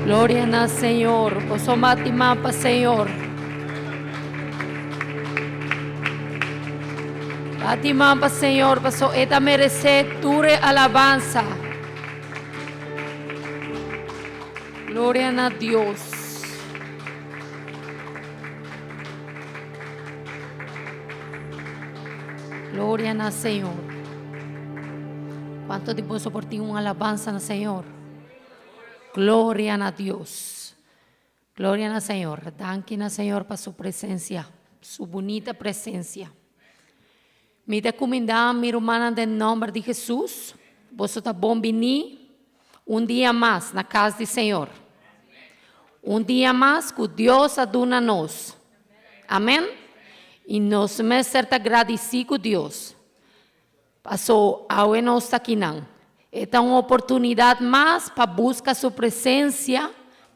Gloria na Señor. Boso mati man pa Señor. Bati man pa Señor, paso e ta meresé tur e alabansa. Gloria na Dios. Gloria na Señor. Cuanto di boso por tin un alabansa na Señor? Gloria na Dios. Gloria na Señor. Danki na Señor pa su presencia, su bunita presencia. Mi ta kumindá mi rumannan den nòmber di Hesus, boso ta bon biní un dia mas na kas di Señor. Un dia mas ku Dios a duna nos. Amèn. I nos mester ta gradisí ku Dios. Paso awe nos ta kinan. E ta un oportunidat mas pa buska su presensia,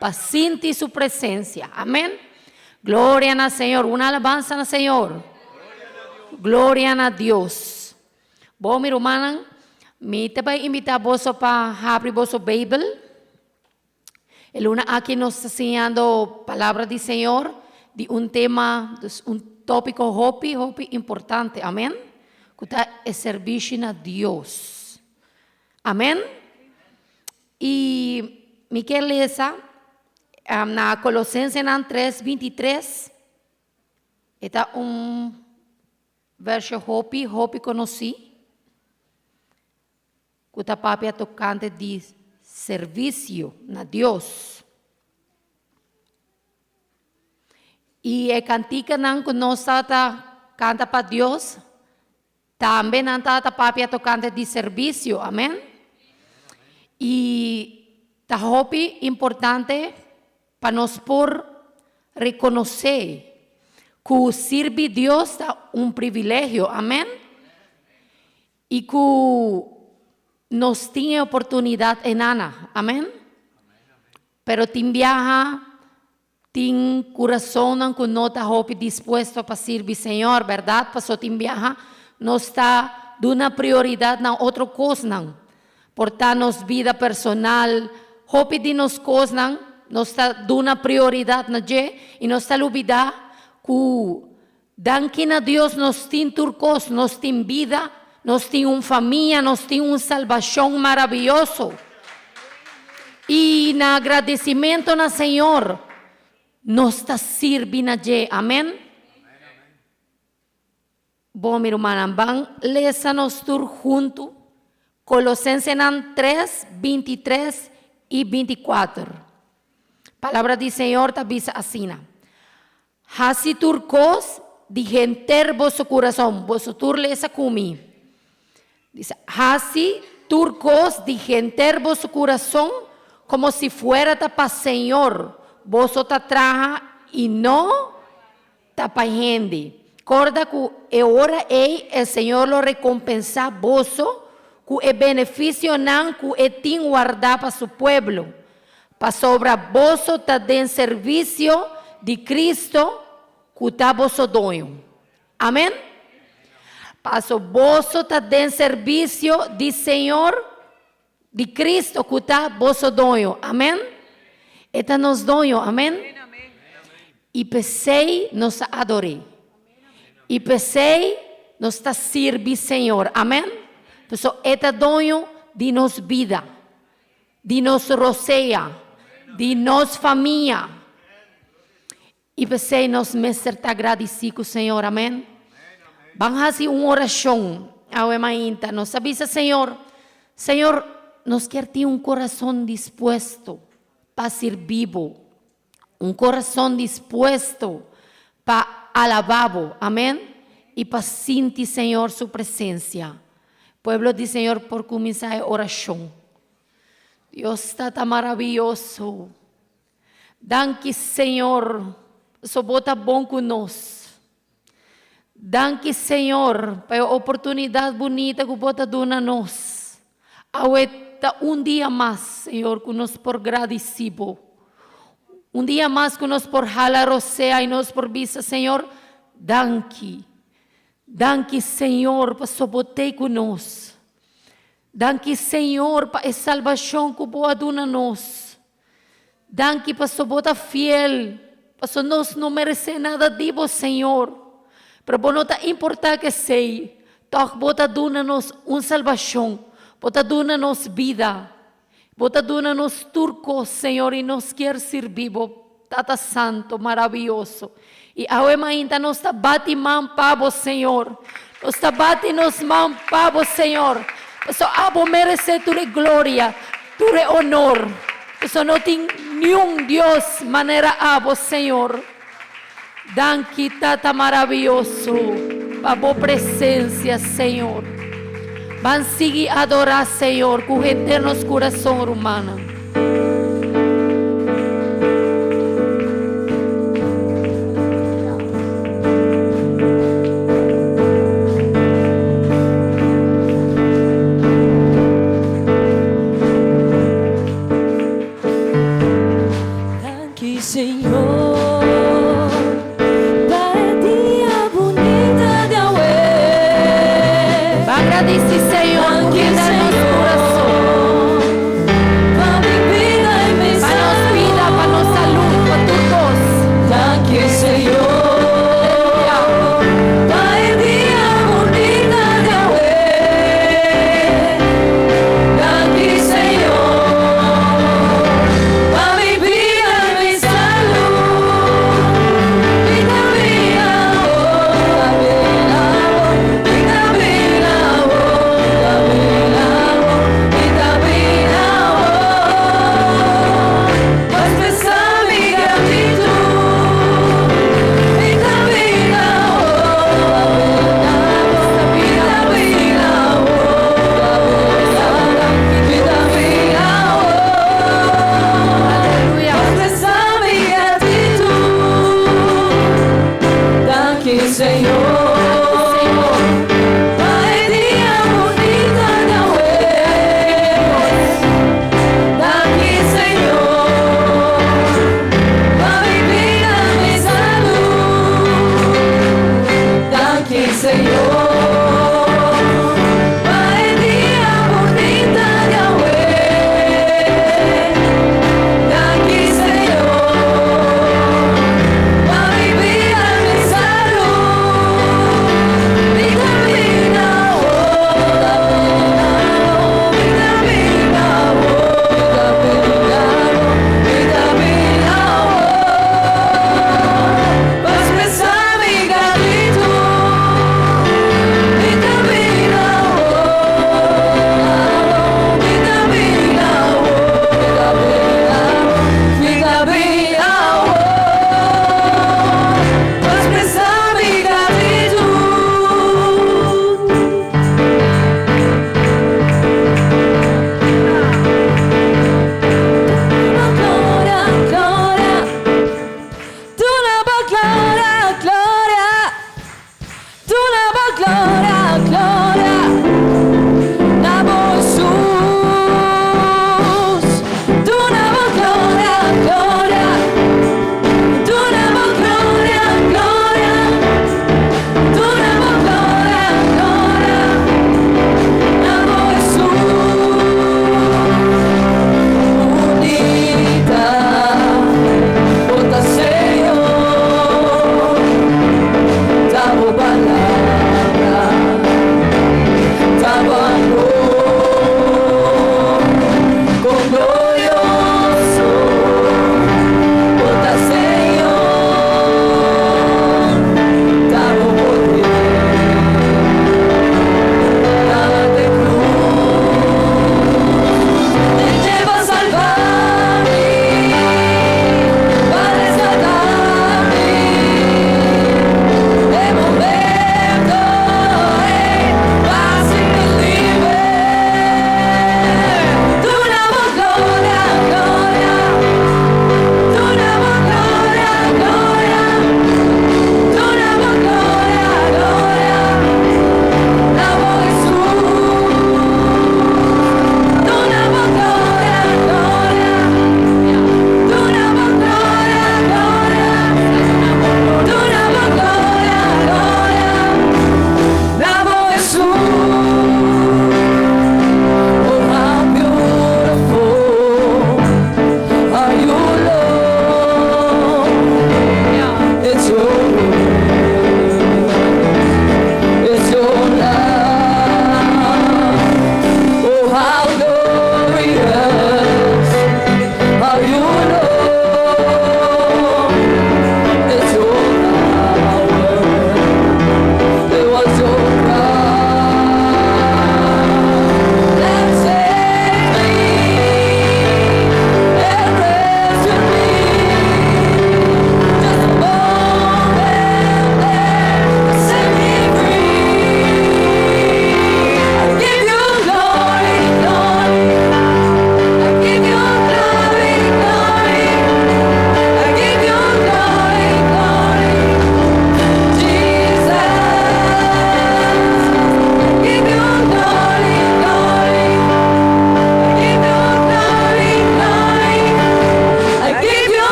pa sinti su presensia. Amèn. Gloria na Señor. Un alabansa na Señor. Gloria na Dios. Bo, mi rumannan, mi ta bai invitá boso pa habri boso Beibel. E luna aki nos ta siñando palabra di Señor di un tema, dus un tópiko hopi, hopi importante, amen, ku ta e serbishi na Dios. Amen. I mi ke lesa na Kolosensenan tres bintitres, e ta un versho hopi, hopi konosí. Ku ta papia tokante di servisio na Dios. I e kantikanan ku nos tabata kanta pa Dios, tambe nan tabata papia tokante di servisio. Amen. I ta hopi importante pa nos por rekonosé ku sirbi Dios ta un privilegio. Amen. I ku nos tin e oportunidat enana. Amen. Pero tin biaha tin kurasonnan ku no ta hopi dispuesto pa sirbi Señor, bèrdat? Paso tin biaha nos ta duna prioridat na otro kosnan. Por ta nos bida personal, hopi di nos kosnan nos ta duna prioridat na dje i nos ta lubidá ku Danki na Dios nos tin tur kos, nos tin bida, nos tin un famia, nos tin un salbashon maravioso. I na agradesimentu na Señor, nos ta sirbi na dje. Amen. Bon, mi rumannan, ban lesa nos tur huntu Kolosensenan tres, bintitres i bintikuater. Palabra di Señor ta bisa asina. Hasi tur kos di henter boso kurason. Boso tur lesa ku mi. Bisa, Hasi tur kos di henter boso kurason komo si fuera ta pa Señor boso ta traha i no ta pa hende. Kòrda ku e ora ei e Señor lo rekompensá boso ku e benefisionan ku e tin wardá pa su pueblo. Pasobra boso ta den servisio di Cristo cu ta boso doño. Amen. Paso boso ta den servisio di Señor, di Cristo cu ta boso doño. Amen. E ta nos doño. Amen. I p'esei nos ta ador'é. I p'esei nos ta sirbi Señor. Amen. Pasobra e ta doño di nos bida. Di nos rosea, di nos famia. I p'esei nos mester ta gradisí ku Señor. Amèn. Ban hasi un orashon awe mainta. Nos a bisa Señor, Señor, nos kier tin un kurason dispuesto pa sirbi Bo. Un kurason dispuesto pa alabá Bo. Amèn. I pa sinti Señor su presensia. Pueblo di Señor por kuminsá e orashon. Dios Tata maraviyoso, danki Señor paso bo ta bon ku nos. Danki Señor pa e oportunidat bunita ku bo ta duna nos. Awe ta un dia mas Señor ku nos por gradisí bo. Un dia mas ku nos por hala rosea i nos por bisa Señor danki. Danki Señor paso bo t'ei ku nos. Danki Señor pa e salbashon ku bo a duna nos. Danki paso Bo ta fiel, paso nos no meresé nada di Bo, Señor. Pero Bo no ta importá k'esei, tòg Bo ta duna nos un salbashon, Bo ta duna nos bida, Bo ta duna nos tur kos, Señor, i nos kier sirbi Bo, Tata Santo, maravioso. I awe mainta nos ta bati man pa Bo, Señor. Nos ta bati nos man pa Bo, Señor, pasobra Abo meresé tur e gloria, tur e honor. Pasobra no tin niun Dios manera Abo, Señor. Danki, Tata maravioso, pa Bo presencia, Señor. Ban sigui adorá Señor ku henter nos kurason, rumannan. Danki Señor pa e dia bunita di awe. Ba gradisi Señor ku Danki henter nos Señor kurason. pa mi bida i mi Pa nos salud. bida, pa nos salud, pa tur kos. Danki Señor Aleluya. pa e dia bunita di awe. Danki Señor pa mi bida i mi salud. Mi ta bira bo, ta bira bo, mi ta bira bo, ta bira.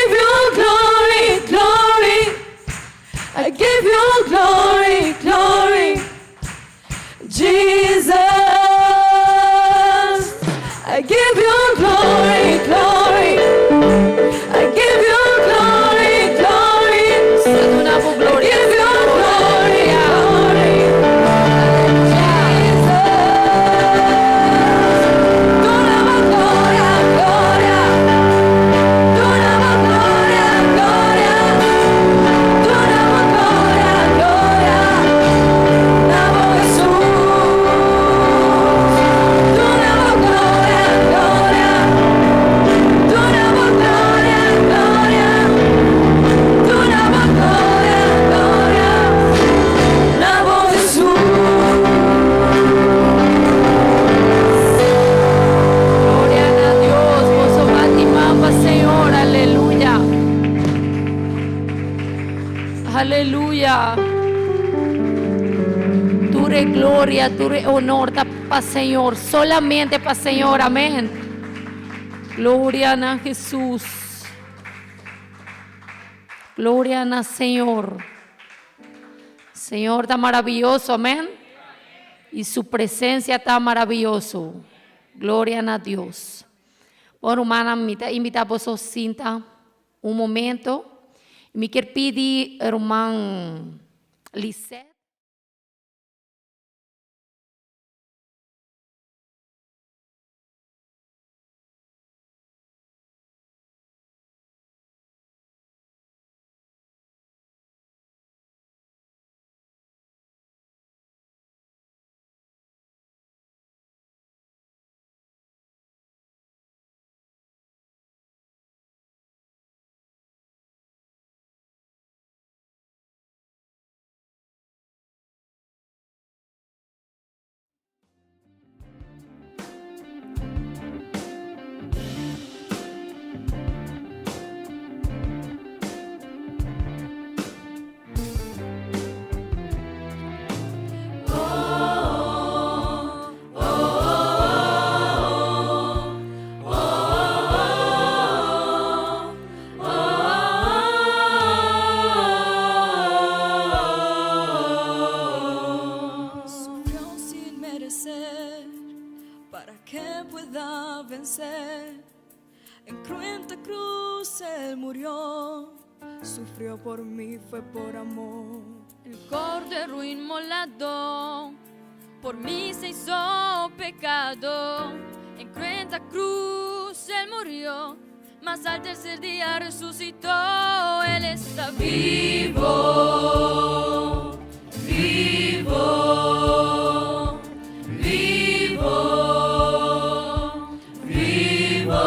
give you glory, glory. I give you glory, glory. Jesus. I give you glory, glory. I give you glory, glory. Duna bo I gloria. give you glory, glory. Jesus. Duna bo gloria, gloria. Duna bo gloria, gloria. Duna bo gloria, gloria. Na bo Jesus. Duna bo gloria, gloria. Duna bo gloria, gloria. Duna bo gloria, gloria. Na bo Jesus. Gloria na Dios. Boso bati man pa Señor. Aleluya. Aleluya. Tur e gloria, tur e honor ta pa Señor. Solamente pa Señor. Amèn. Gloria na Jesus. Gloria na Señor. Señor ta maravioso. Amèn. I su presensia ta maravioso. Gloria na Dios. Bon, ruman, mi ta invitá boso sinta un momento. Mi ke pidi, ruman Lisette. Sufrió sin merecer para que pueda vencer. En cruenta cruz él murió, sufrió por mí, fue por amor. El cordero inmolado por mí se hizo pecado. En cruenta cruz él murió, mas al tercer día resucitó. Él está vivo, vivo, vivo, vivo.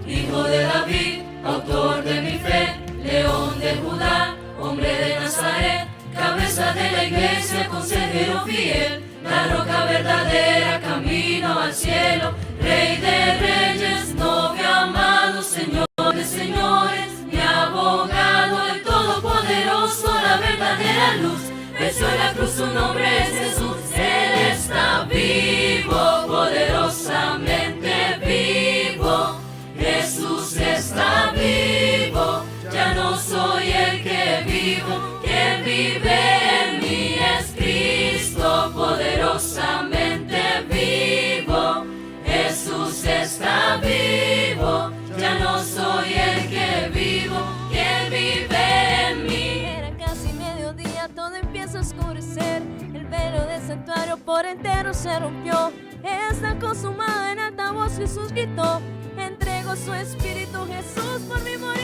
Hijo de David, autor de mi fe, león de Judá, hombre de Nazaret, cabeza de la iglesia, consejero fiel, la roca verdadera, camino al cielo, rey de reyes, novio amado, señor de señores, mi abogado, el todopoderoso, la verdadera luz, venció en la cruz, su nombre es Jesús, él está vivo, poderosamente vivo. Jesús está vivo, ya no soy el que vivo, quien vive en mí es Cristo, poderosamente vivo. Jesús está vivo, ya no soy el que vivo, quien vive en mí. Era casi mediodía, todo empieza a oscurecer. El velo del santuario por entero se rompió. Está consumado en alta voz Jesús gritó. Entregó su espíritu, Jesús por mí murió.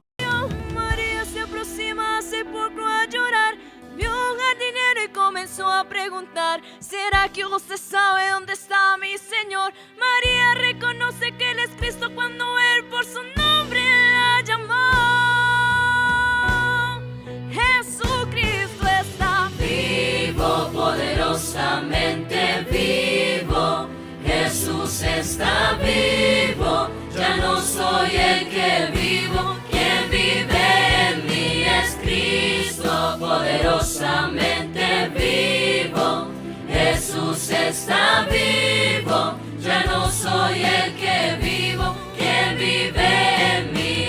María se aproxima al sepulcro a llorar. Vio un jardinero y comenzó a preguntar: ¿Será que usted sabe dónde está mi Señor? María reconoce que Él es Cristo cuando Él por su nombre la llamó. Jesucristo está vivo, poderosamente vivo. Jesús está vivo, ya no soy el que vivo, quien vive en mí es Cristo, poderosamente vivo. Jesús está vivo, ya no soy el que vivo, quien vive en mí.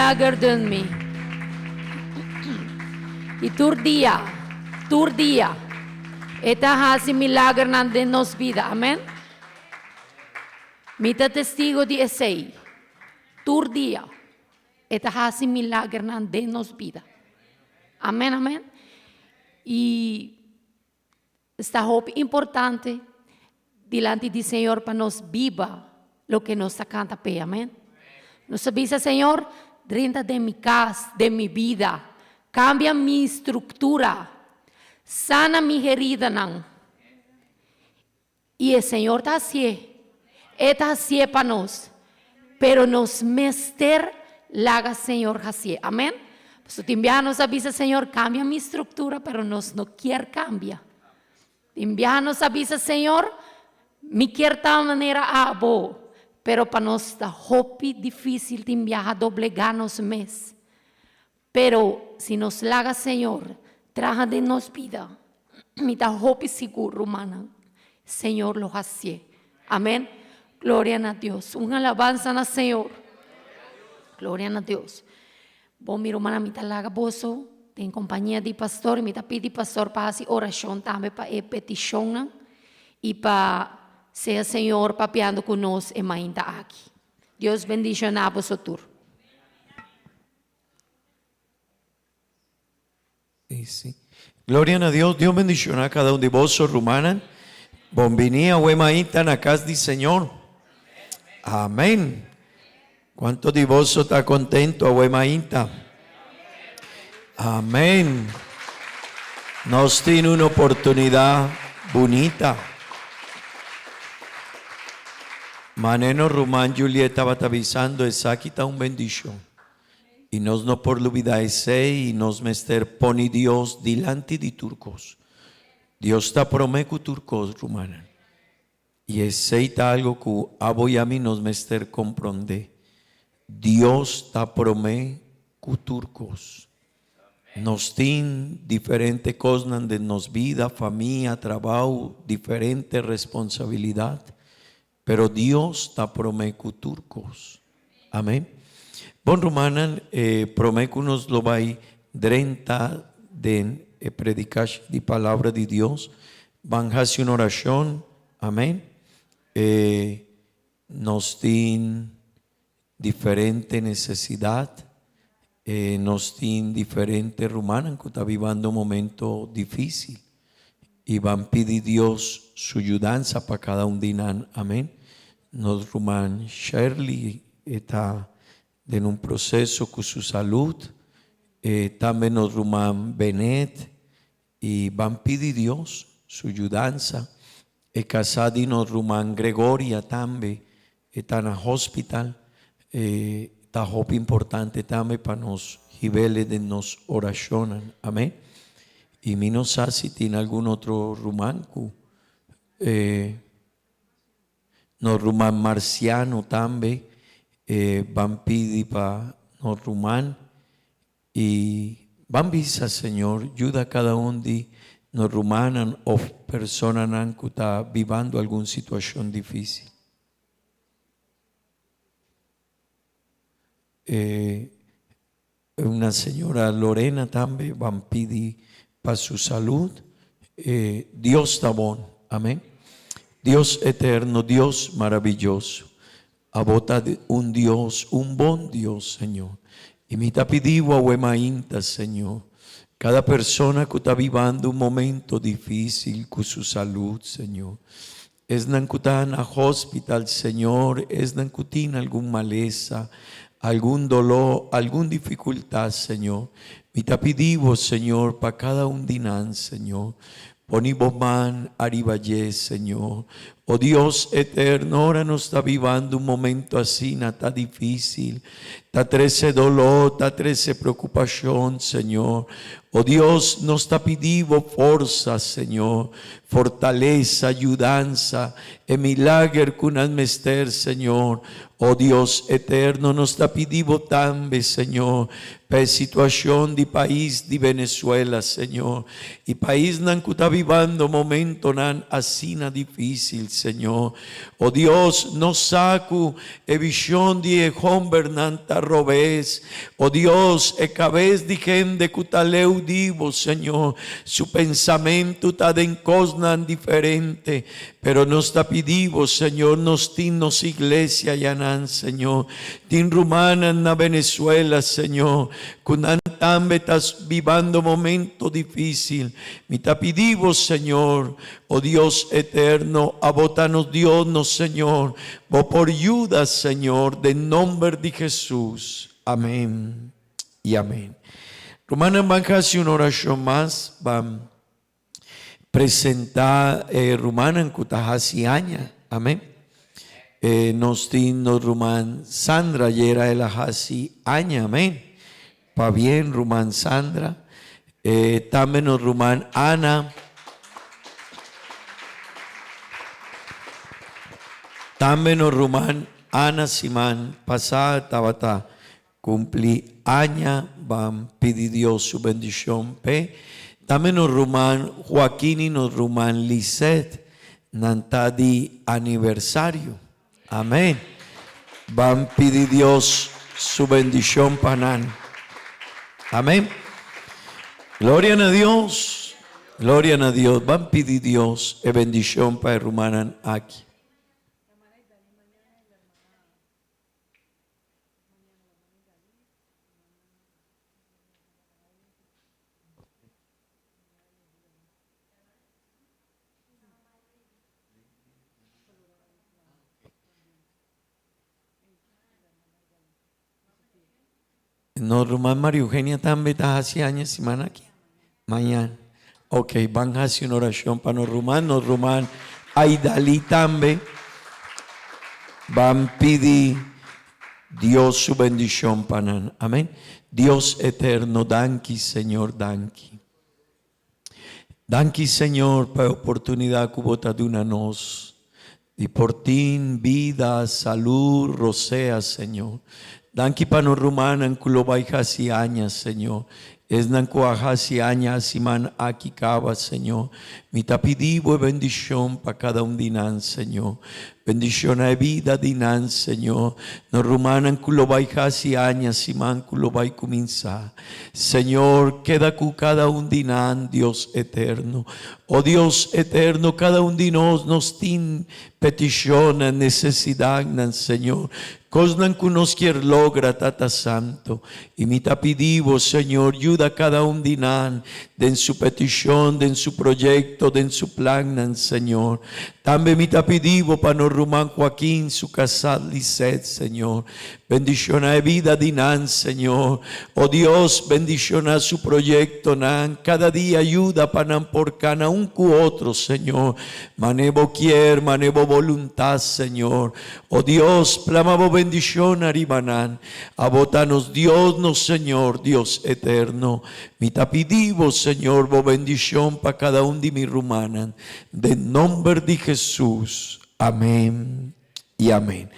milager den mi. I tur dia, tur dia, E ta hasi milagernan den nos bida. Amen. Mi ta testigo di esei. Tur dia, E ta hasi milagernan den nos bida. Amen, amen. I Esta hopi importante dilanti di Señor pa nos biba loke nos ta canta p'e. Amen. Nos ta bisa, Señor, drenta den mi cas, den mi bida, cambia mi structura, sana mi heridanan. I e Señor ta hasié. E ta hasié pa nos. Pero nos mester laga Señor hasié. Amen. Pasobra tin biaha nos a bisa, Señor, cambia mi structura, pero nos no kier cambia. Tin biaha nos a bisa, Señor, mi kier ta manera abo. Pero pa nos ta hopi difícil tin biaha doblegá nos mes. Pero si nos laga Señor traha den nos bida, mi ta hopi sigur, rumannan, Señor lo hacié. Amén. Gloria na Dios. Un alabanza na Señor. Gloria na Dios. Bon, mi rumannan, mi ta laga boso den compañia di pastor. Mi ta pidi pastor pa haci oracion tambe pa e peticionnan y pa sea Señor papiando cu nos e mainta aki. Dios bendiciona boso tur. Sí, sí. Gloria na Dios. Dios bendiciona cada un di boso, rumannan. Bon bini awe mainta na cas di Señor. Amén. Cuanto di boso ta contento awe mainta? Amén. Nos tin un oportunidad bunita. Maneno ruman Juliet tabata bisando esaki ta un bendicion. I nos no por lubidá esei i nos mester pone Dios dilanti di tur kos. Dios ta promé ku tur kos, rumannan. I esei ta algu ku abo i ami nos mester komprondé. Dios ta promé ku tur kos. Nos tin diferente kosnan den nos bida, famia, trabou, diferente responsabilidat. Pero Dios ta promé ku tur kos. Amén. Bon rumannan, e promé ku nos lo bai drenta den e predikashi di Palabra di Dios, ban hasi un orashon. Amén. E nos tin diferente nesesidat, e nos tin diferente rumannan ku ta bibando un momento difísil i ban pidi Dios su yudansa pa kada un di nan. Amén. Nos ruman Shirley e ta den un proseso ku su salud, e tambe nos ruman Benet I ban pidi Dios su yudansa. E kasá di nos ruman Gregoria tambe e ta na hospital. E ta hopi importante tambe pa nos hib'el den nos orashonnan. Amén. I mi no sa si tin algun otro ruman ku e nos ruman Marciano tambe e ban pidi pa nos ruman. I ban bisa, Señor, yuda kada un di nos rumannan òf personanan ku ta bibando algun situashon difísil. E una señora Lorena tambe ban pidi pa su salud. E Dios ta bon. Amén. Dios eterno, Dios maravilloso. Abo ta un Dios, un bon Dios, Señor. I mi ta pidi bo awe mainta, Señor, cada persona cu ta bibando un momento dificil cu su salud, Señor. Esnan cu ta na hospital, Señor, esnan cu tin algun malesa, algun dolor, algun dificultad, Señor. Mi ta pidi bo, Señor, pa cada un di nan, Señor. Poni bo man ariba dje, Señor. O Dios eterno, ora nos ta bibando un momento asina ta difícil, ta trece dolor, ta trece preocupacion, Señor. O Dios, nos ta pidi bo forsa, Señor, fortaleza, yudansa, e milager cu nan mester, Señor. O Dios eterno, nos ta pidi bo tambe, Señor, pa e situacion di pais di Venezuela, Señor, y paisnan cu ta bibando momentonan asina dificil. Señor. O Dios, nos sa ku e vishon di e hombernan ta robes. O Dios, e kabes di hende ku ta leu di bo, Señor, su pensamentu ta den kosnan diferente. Pero nos ta pidi bo, Señor, nos tin nos iglesia yanan, Señor. Tin rumannan na Venezuela, Señor, ku nan tambe ta bibando momento difícil. Mi ta pidi bo, Señor, O Dios eterno, abo ta nos Dios, nos Señor. Bo por yuda, Señor, den nomber di Jesús. Amén y amén. Rumannan, ban haci un oracion mas. Ban presenta e rumannan cu ta haci aña. Amén. E nos tin nos ruman Sandra, ayera el a haci aña. Amén. Pabien ruman Sandra. E tambe nos ruman Ana. Tambe nos ruman Ana siman pasá tabata cumpli aña. Ban pidi Dios su bendicion p'e. Tambe nos ruman Joaquin y nos ruman Lisette nan ta di aniversario. Amén. Ban pidi Dios su bendicion pa nan. Amén. Gloria na Dios. Gloria na Dios. Ban pidi Dios e bendicion pa e rumannan aki. No, ruman Maria Eugenia tambe ta hasi aña simana aki? Mañana. Ok, ban hasi un oracion pa nos ruman. Nos ruman Aidali tambe. Ban pidi Dios su bendicion pa nan. Amen. Dios eterno, danki Señor, danki. Danki Señor pa e oportunidad cu bo ta duna nos di por tin bida, salud, rosea Señor. Danki pa nos rumannan cu lo bay haci aña Señor. Esnan cu a haci aña a siman aki caba Señor. Mi ta pidi bo e bendicion pa cada un di nan Señor. Bendiciona e bida di nan Señor. Nos rumannan cu lo bay haci aña siman cu lo bay cuminsa. Señor, keda ku kada un di nan, Dios eterno. O Dios eterno, kada un di nos, nos tin petishonnan, nesesidatnan, Señor, kosnan ku nos kier logra, Tata Santo. I mi ta pidi Bo, Señor, yuda kada un di nan den su petishon, den su proyekto, den su plannan, Señor. Tambe mi ta pidi Bo pa nos ruman Joaquin, su kasá Lisette, Señor. Bendiciona e bida di nan, Señor. O Dios, bendiciona su proyectonan. Cada dia yuda pa nan por cana un cu otro, Señor. Mane Bo kier, mane Bo voluntad, Señor. O Dios, plama Bo bendicion ariba nan. Abo ta nos Dios, nos Señor, Dios eterno. Mi ta pidi Bo, Señor, Bo bendicion pa cada un di mi rumannan. Den nomber di Jesus. Amen. Y amén.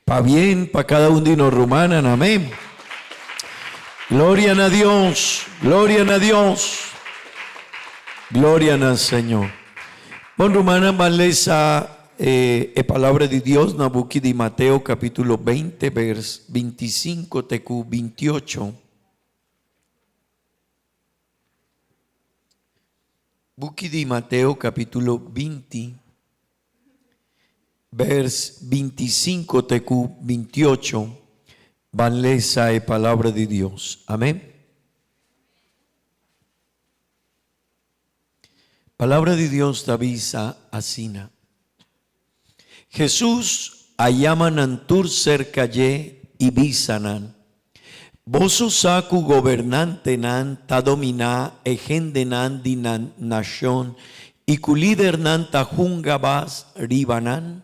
Pabien pa cada un di nos rumannan. Amén. Gloria na Dios. Gloria na Dios. Gloria na Señor. Bon rumannan ban lesa eh, e palabra di Dios na buki di Mateo capítulo 20 vers 25 te ku 28. Buki di Mateo capítulo 20 Vers 25 te ku 28, ban lesa e palabra di Dios. Amen. Palabra di Dios ta bisa asina, Jesus a yama nan tur serka dje i bisa nan, Boso sa ku gobernantenan ta dominá e hendenan di nan nashon i ku lidernan ta hunga bas riba nan?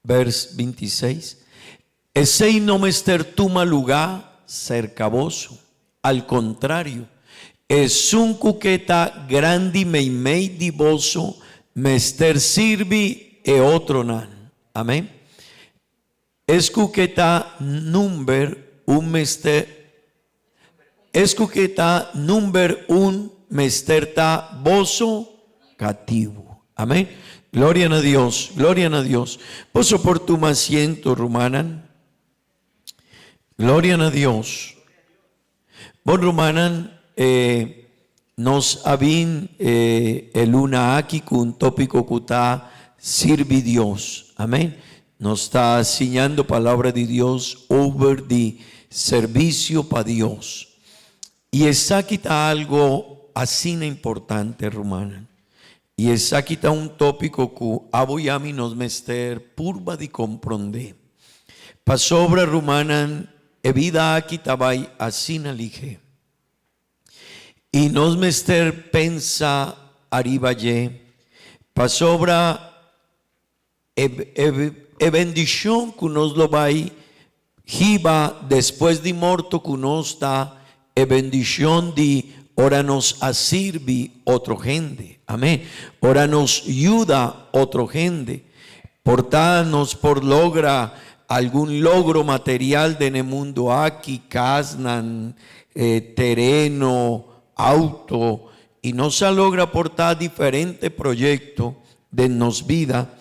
Bers 26, Esei no mester tuma lugá serka boso. Al kontrario, esun ku ke ta grandi meimei di boso mester sirbi e otronan. Amen. Es ku ke ta number un mester Es ku ke ta number un mester ta boso katibu. Amén. Gloria na Dios, gloria na Dios. Boso por tuma asiento, rumannan. Gloria na Dios. Bon rumannan, eh, nos a bin eh, e luna aki ku un tópiko ku ta sirbi Dios. Amén. Nos ta siñando palabra di Dios over di servisio pa Dios. I esaki ta algo asina importante, rumannan. I esaki ta un tópiko ku abo i ami nos mester purba di komprondé. Pasobra, rumannan, e bida aki ta bai asina lihé. I nos mester pensa ariba dje, pasobra e bendishon ku nos lo bai hiba despues di morto ku nos ta e bendishon di ora nos a sirbi otro hende. Amén. Ora nos yuda otro hende. Por ta nos por logra algun logro material den e mundo aki, kasnan, tereno, auto, i nos a logra por ta diferente proyekto den nos bida.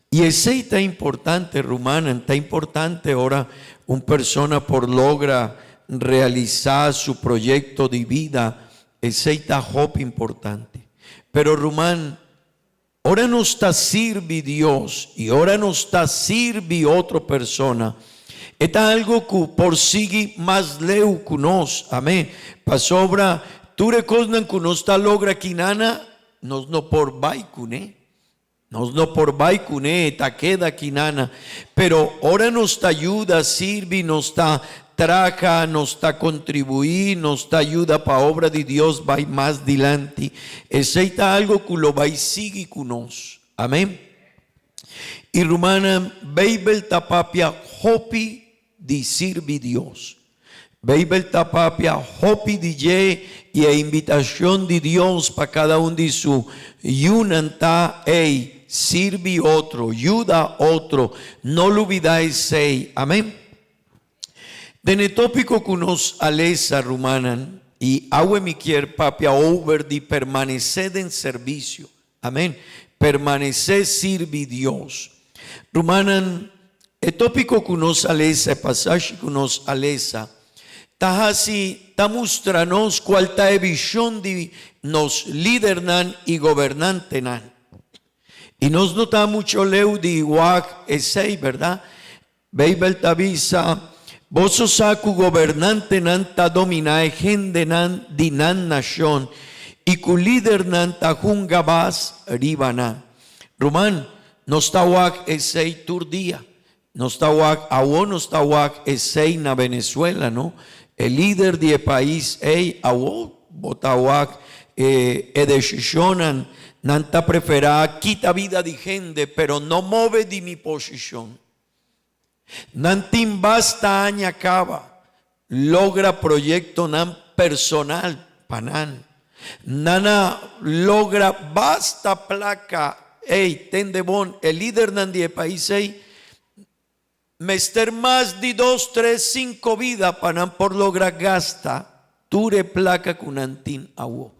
I esei ta importante, rumannan, ta importante ora un persona por logra realisá su proyekto di bida, esei ta hopi importante. Pero ruman, ora nos ta sirbi Dios i ora nos ta sirbi otro persona, e ta algu ku por sigui mas leu ku nos. Amén. Pasobra tur e kosnan ku nos ta logra kinana, nos no por bai kuné. Nos no por bai kuné, e ta keda kinana. Pero ora nos ta yuda, sirbi, nos ta traha, nos ta kontribuí, nos ta yuda pa obra di Dios bai mas dilanti, esei ta algu ku lo bai sigui ku nos. Amén. I rumannan, Beibel ta papia hopi di sirbi Dios. Beibel ta papia hopi di dje i e invitashon di Dios pa kada un di su yunan ta, Ey, sirbi otro, yuda otro, no lubida esei. Amen. Den e tópiko ku nos a lesa, rumannan, i awe mi kier papia over di permanesé den servisio. Amen. Permanesé sirbi Dios. Rumannan, e tópiko ku nos a lesa, e pasashi ku nos a lesa, ta hasi, ta mustra nos kual ta e vishon di nos lidernan i gobernantenan. I nos no ta mucho leu di wak esei, bèrdat? Beibel ta bisa, Boso sa ku gobernantenan ta dominá e hendenan di nan nashon i ku lidernan ta hunga bas riba nan. Ruman, nos ta wak esei tur dia. Nos ta wak, awo nos ta wak esei na Venezuela, no? E lider di e pais ei, awo bo ta wak e e desishonnan, nan ta preferá kita bida di hende, pero no move di mi posishon. Nan tin basta aña kaba logra proyektonan personal pa nan. Nan a logra basta plaka. Ey, tende bon, e lidernan di e pais ey mester mas di dos, tres, sinko bida pa nan por logra gasta tur e plaka ku nan tin awo.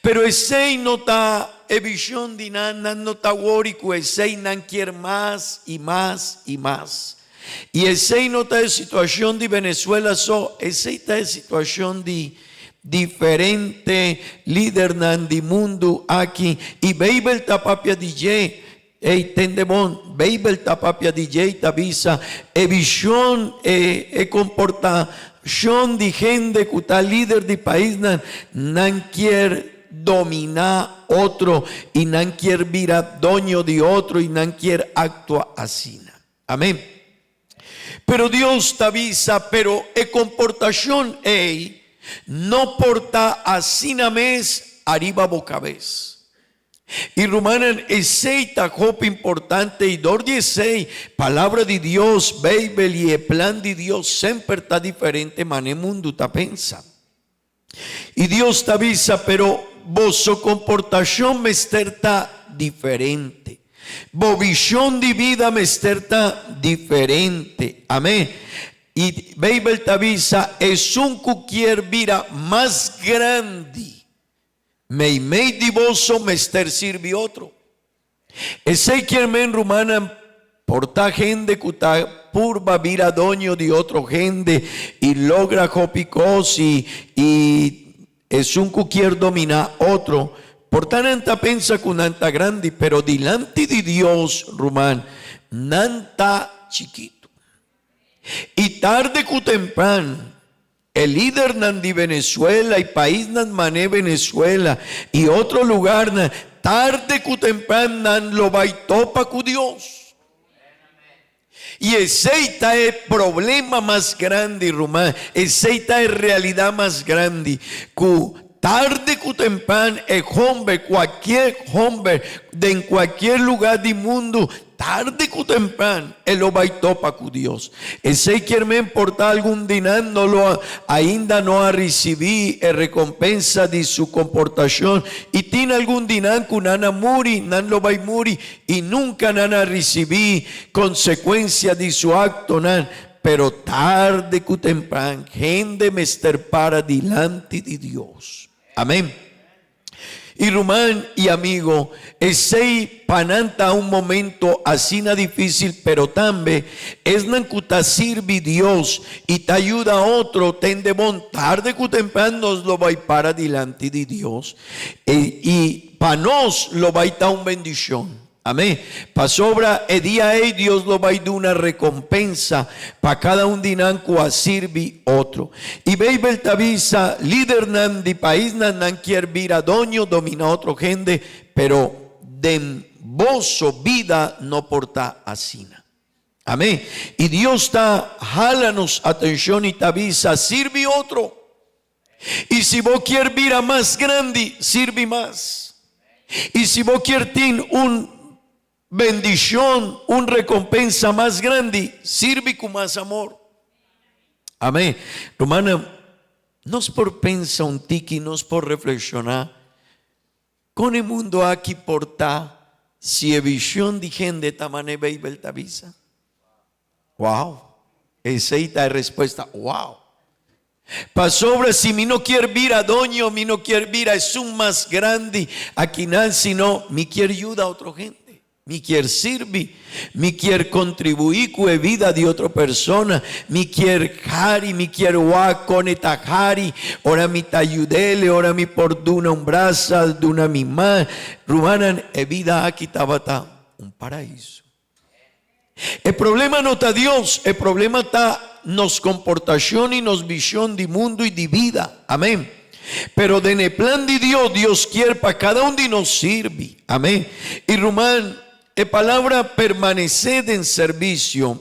Pero esei no ta e vision di nan, nan no ta wori cu esei, nan kier mas y mas y mas. Y esei no ta e situacion di Venezuela so, esei ta e situacion di diferente lidernan di mundu aki. Y Bijbel ta papia di dje, ey tende bon, Bijbel ta papia di dje y ta bisa e vision, e e comportacion di hende cu ta lider di paisnan, nan kier domina otro y nan kier bira doño di otro y nan kier actua asina. Amen. Pero Dios ta bisa, pero e comportacion ey no por ta asina mes ariba bo cabes. I rumannan, esei ta hopi importante i dor di esei, Palabra di Dios, Beibel i e plan di Dios semper ta diferente manera mundu ta pensa. I Dios ta bisa, pero boso komportashon mester ta diferente. Bo vishon di bida mester ta diferente. Amén. I Beibel ta bisa, esun ku kier bira mas grandi, Meimei di boso mester sirbi otro. Esei kier men rumannan por ta hende ku ta purba bira doño di otro hende i logra hopi kos i i esun ku kier dominá otro. Por ta nan ta pensa ku nan ta grandi, pero dilanti di Dios, ruman, nan ta chikitu. I tarde ku tempran, e lidernan di Venezuela i paisnan mané Venezuela i otro lugarnan, tarde ku tempran nan lo bai topa ku Dios. I esei ta e problema mas grandi, ruman, esei ta e realidat mas grandi, ku tarde ku tempran e homber, kualkier homber, den kualkier lugar di mundu, Tarde ku tempran e lo bai topa ku Dios. Esei kier men por ta algun di nan no lo ainda no a risibí e rekompensa di su komportashon i tin algun di nan ku nan a muri, nan lo bai muri i nunka nan a risibí konsekuensia di su aktonan. Pero tarde ku tempran hende mester para dilanti di Dios. Amen. I ruman i amigo, esei pa nan ta un momento asina difícil, pero tambe esnan cu ta sirbi Dios i ta yuda otro tende bon, tarde cu tempran nos lo bai para dilanti di Dios i pa nos lo bai ta un bendicion. Amén. Pasobra e dia ei Dios lo bai duna rekompensa pa kada un di nan ku a sirbi otro. I Beibel ta bisa, Lidernan di paisnan nan kier bira doño, domina otro hende, pero den boso bida no por ta asina. Amén. I Dios ta hala nos atenshon i ta bisa, Sirbi otro. I si bo kier bira mas grandi, sirbi mas. I si bo kier tin un bendishon, un rekompensa mas grandi, sirbi ku mas amor. Amén. Rumannan, nos por pensa un tiki, nos por reflekshoná kon e mundu aki por ta si e vishon di hende ta manera Beibel ta bisa? Wow! Esei ta e respuesta. Wow! Pasobra si mi no kier bira doño, mi no kier bira esun mas grandi akinan, sino mi kier yuda otro hende. Mi kier sirbi, mi kier kontribuí ku e vida di otro persona, mi kier hari, mi kier wak kon e ta hari, ora mi ta yud'el, ora mi por duna un brasa, duna mi man. Rumannan, e vida aki tabata un paraiso. E problema no ta Dios, e problema ta nos comportacion y nos vision di mundo y di vida. Amén. Pero den e plan di Dios, Dios kier pa cada un di nos sirbi. Amén. Y ruman, e palabra permanece den servicio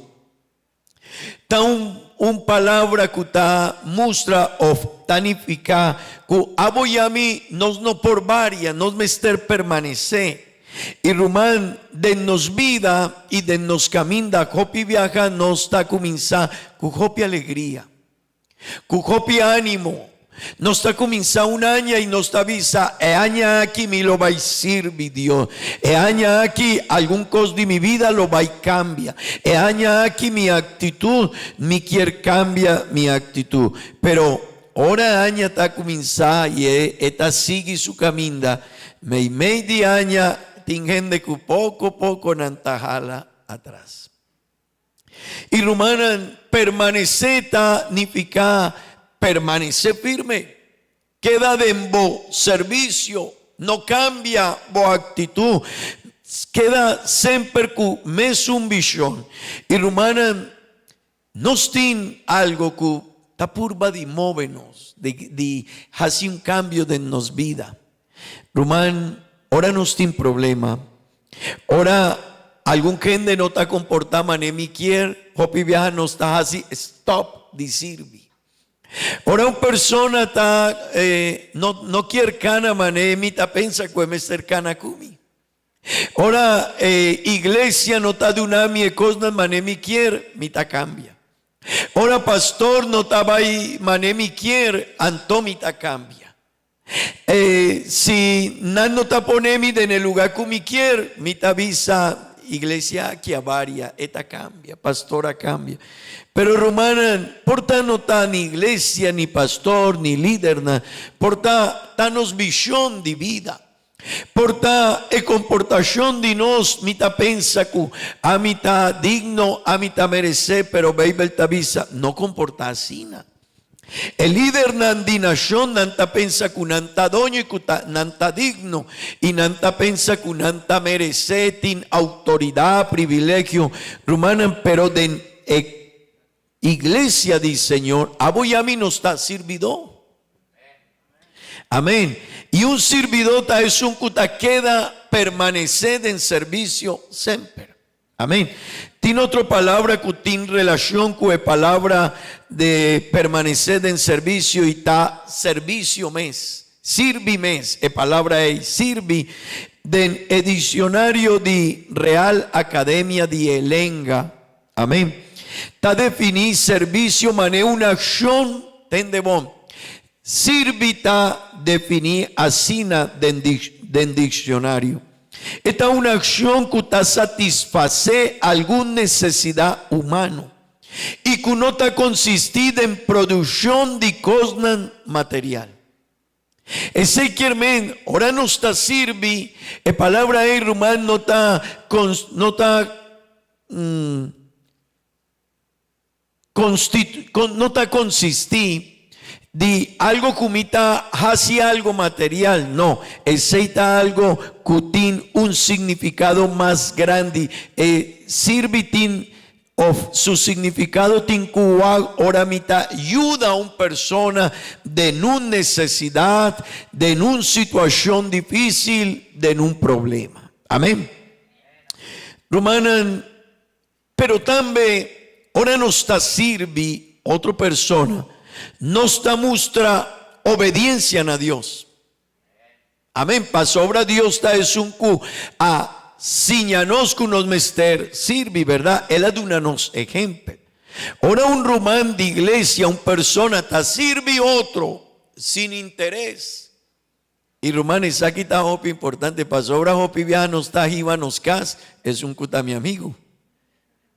ta un un palabra cu ta mustra of ta nifica cu abo y ami nos no por varia, nos mester permanece. I ruman, den nos bida i den nos kaminda hopi biaha nos ta kuminsá ku hopi alegria, ku hopi ánimo. Nos ta kuminsá un aña i nos ta bisa, E aña aki mi lo bai sirbi Dios. E aña aki algun kos di mi bida lo bai kambia. E aña aki mi aktitut, mi kier kambia mi aktitut. Pero Ora e aña ta kuminsá i e ta sigui su kaminda, meimei di aña tin hende ku poko poko nan ta hala atras. I rumannan, permanesé ta nifiká permanesé firme, keda den bo servisio, no kambia bo aktitut, keda semper ku mesun vishon. I rumannan, Nos tin algo ku ta purba di move nos, di di hasi un kambio den nos bida. Ruman, ora nos tin problema, ora algun hende no ta komportá manera mi kier, hopi biaha nos ta hasi stòp di sirbi. Ora un persona ta no no kier kana manera mi ta pensa ku e mester kana ku mi. Ora e iglesia no ta duna mi e kosnan mane mi kier, mi ta kambia. Ora pastor no ta bai mane mi kier, anto mi ta kambia. E si nan no ta pone mi den e luga ku mi kier, mi ta bisa, iglesia aki a varia, e ta kambia, pastor a kambia. Pero rumannan, por ta no ta ni iglesia, ni pastor, ni lidernan, por ta ta nos vishon di bida. Por ta e komportashon di nos mi ta pensa ku ami ta digno, ami ta meresé, pero Beibel ta bisa, no komportá asina. E lidernan di nashonnan ta pensa ku nan ta doño i ku ta nan ta digno, i nan ta pensa ku nan ta meresé tin outoridat, privilegio. Rumannan, pero den e iglesia di Señor, abo i ami nos ta sirbidó. Amén. I un sirbidó ta esun ku ta keda permanesé den servisio semper. Amén. Tin otro palabra ku tin relashon ku e palabra de permanesé den servisio i ta servisio mes, sirbi mes, e palabra ei, sirbi, den e diksionario di Real Akademia di e Lenga, amén, ta definí servisio manera un akshon, tende bon, sirbi ta definí asina den den diksionario. E ta un akshon ku ta satisfasé algun nesesidat humano i ku no ta konsistí den produkshon di kosnan material. Esei kier men, ora nos ta sirbi, e palabra ei ruman no ta no ta no ta konsistí di algo ku mi ta hasi algo material, no, esei ta algo ku tin un signifikado mas grandi. E sirbi tin òf su signifikado tin ku wak ora mi ta yuda un persona den un nesesidat, den un situashon difísil, den un problema. Amén. Rumannan. Pero tambe ora nos ta sirbi otro persona, nos ta mustra obediencia na Dios. Amen. Pasobra Dios ta esun cu a siña nos cu nos mester sirbi, berdad? El a duna nos ehempel. Ora un ruman di iglesia, un persona ta sirbi otro sin interes, I ruman esaki ta hopi importante pasobra hopi biaha nos ta hiba nos kas esun ku ta mi amigu.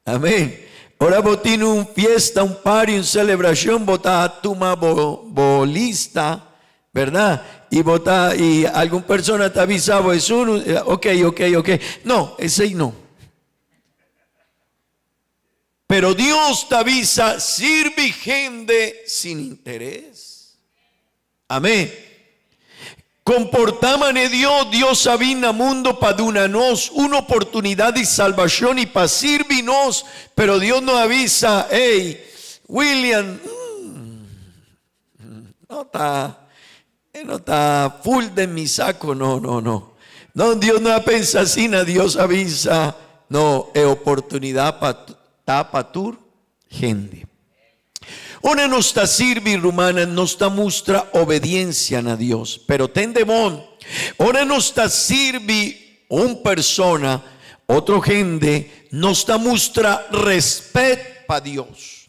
Amen. Ora bo tin un fiesta, un party, un selebrashon bo ta tuma bo bo lista, berdad? I bo ta i algun persona ta bisa bo esun ok ok ok. No, esei no. Pero Dios ta bisa sirbi hende sin interes. Amén. Comportá man'e Dios, Dios a bin na mundo pa duna nos un oportunidad di salbacion y pa sirbi nos, pero Dios no a bisa, ey, William, no ta, e no ta full den mi saco, no, no, no. No, Dios no a pensa asina, Dios a bisa, no, e oportunidad pa ta pa tur hende. Ora nos ta sirbi, rumannan, nos ta mustra obediencia na Dios. Pero tende bon, ora nos ta sirbi un persona, otro hende, nos ta mustra respet pa Dios.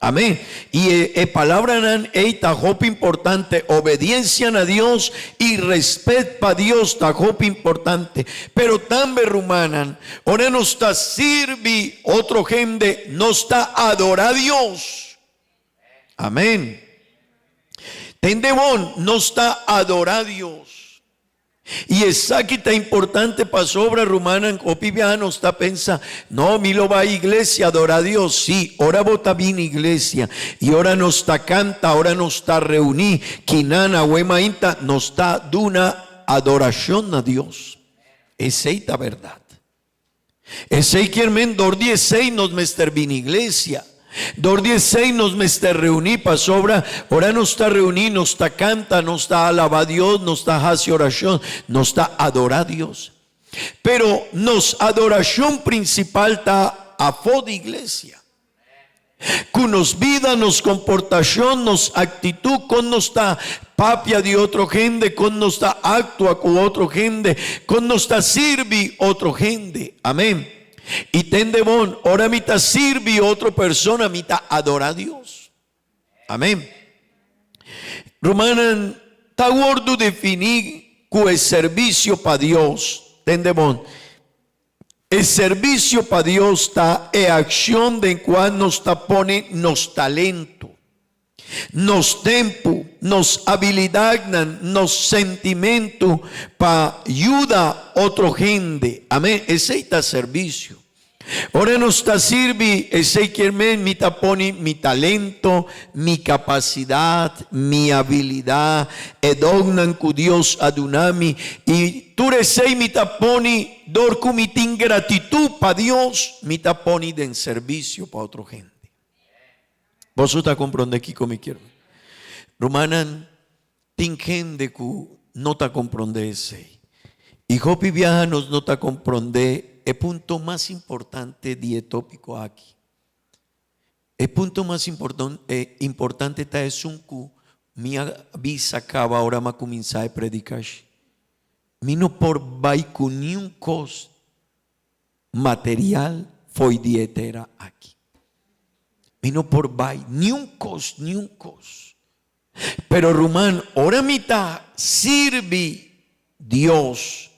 Amén. Y e, e palabranan ei ta hopi importante. Obediencia na Dios y respet pa Dios ta hopi importante. Pero tambe, rumannan, Ora nos ta sirbi otro hende, nos ta adorá Dios. Amén. Tende bon, nos ta adorá Dios. I esaki ta importante pasobra, rumannan, hopi biaha nos ta pensa, No, mi lo bai iglesia adorá Dios. Sí, ora bo ta bini iglesia i ora nos ta kanta, ora nos ta reuní, kinan awe mainta, nos ta duna adorashon na Dios. Esei ta bèrdat. Esei kier men dor di esei nos mester bini iglesia. Dor di esei nos mester reuní pasobra ora nos ta reuní nos ta kanta, nos ta alabá Dios, nos ta hasi orashon, nos ta adorá Dios. Pero nos adorashon prinsipal ta afó di iglesia. Ku nos bida, nos komportashon, nos aktitut, kon nos ta papia di otro hende, kon nos ta aktua ku otro hende, kon nos ta sirbi otro hende. Amén. I tende bon, ora mi ta sirbi otro persona, mi ta adorá Dios. Amén. Rumannan, ta wòrdu definí ku e servisio pa Dios. Tende bon. E servisio pa Dios ta e akshon den kua nos ta pone nos talento. Nos tempu, nos abilidatnan, nos sentimentu pa yuda otro hende. Amén. Esei ta servisio. Ora nos ta sirbi, esei kier men mi ta pone mi talento, mi kapasidat, mi abilidat, e donnan ku Dios a duna mi, i tur esei mi ta pone dor ku mi tin gratitut pa Dios, mi ta pone den servisio pa otro hende. Boso ta komprondé kiko mi kier? Rumannan, tin hende ku no ta komprondé esei. I hopi biaha nos no ta komprondé e punto mas importante di e tópiko aki. E punto mas importante ta esun ku mi a bisa kaba ora mi a kuminsá e predikashi. Mi no por bai ku niun kos material fo'i di e tera aki. Mi no por bai niun kos, niun kos. Pero ruman, ora mi ta sirbi Dios,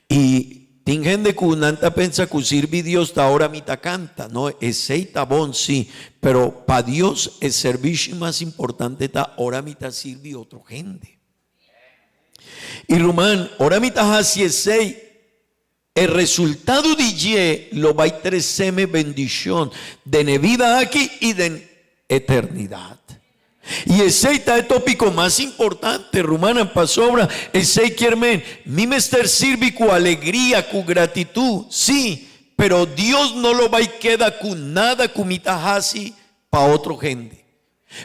i tin hende ku nan ta pensa ku sirbi Dios ta ora mi ta kanta. No, esei ta bon si, pero pa Dios e serbishi mas importante ta ora mi ta sirbi otro hende. I ruman, ora mi ta hasi esei, E resultado di dje lo bai treseme bendishon den e bida aki i den eternidat. I esei ta e topiko mas importante, rumannan, pasobra esei kier men, mi mester sirbi ku alegria, ku gratitut, sí, pero Dios no lo bai keda ku nada ku mi ta hasi pa otro hende.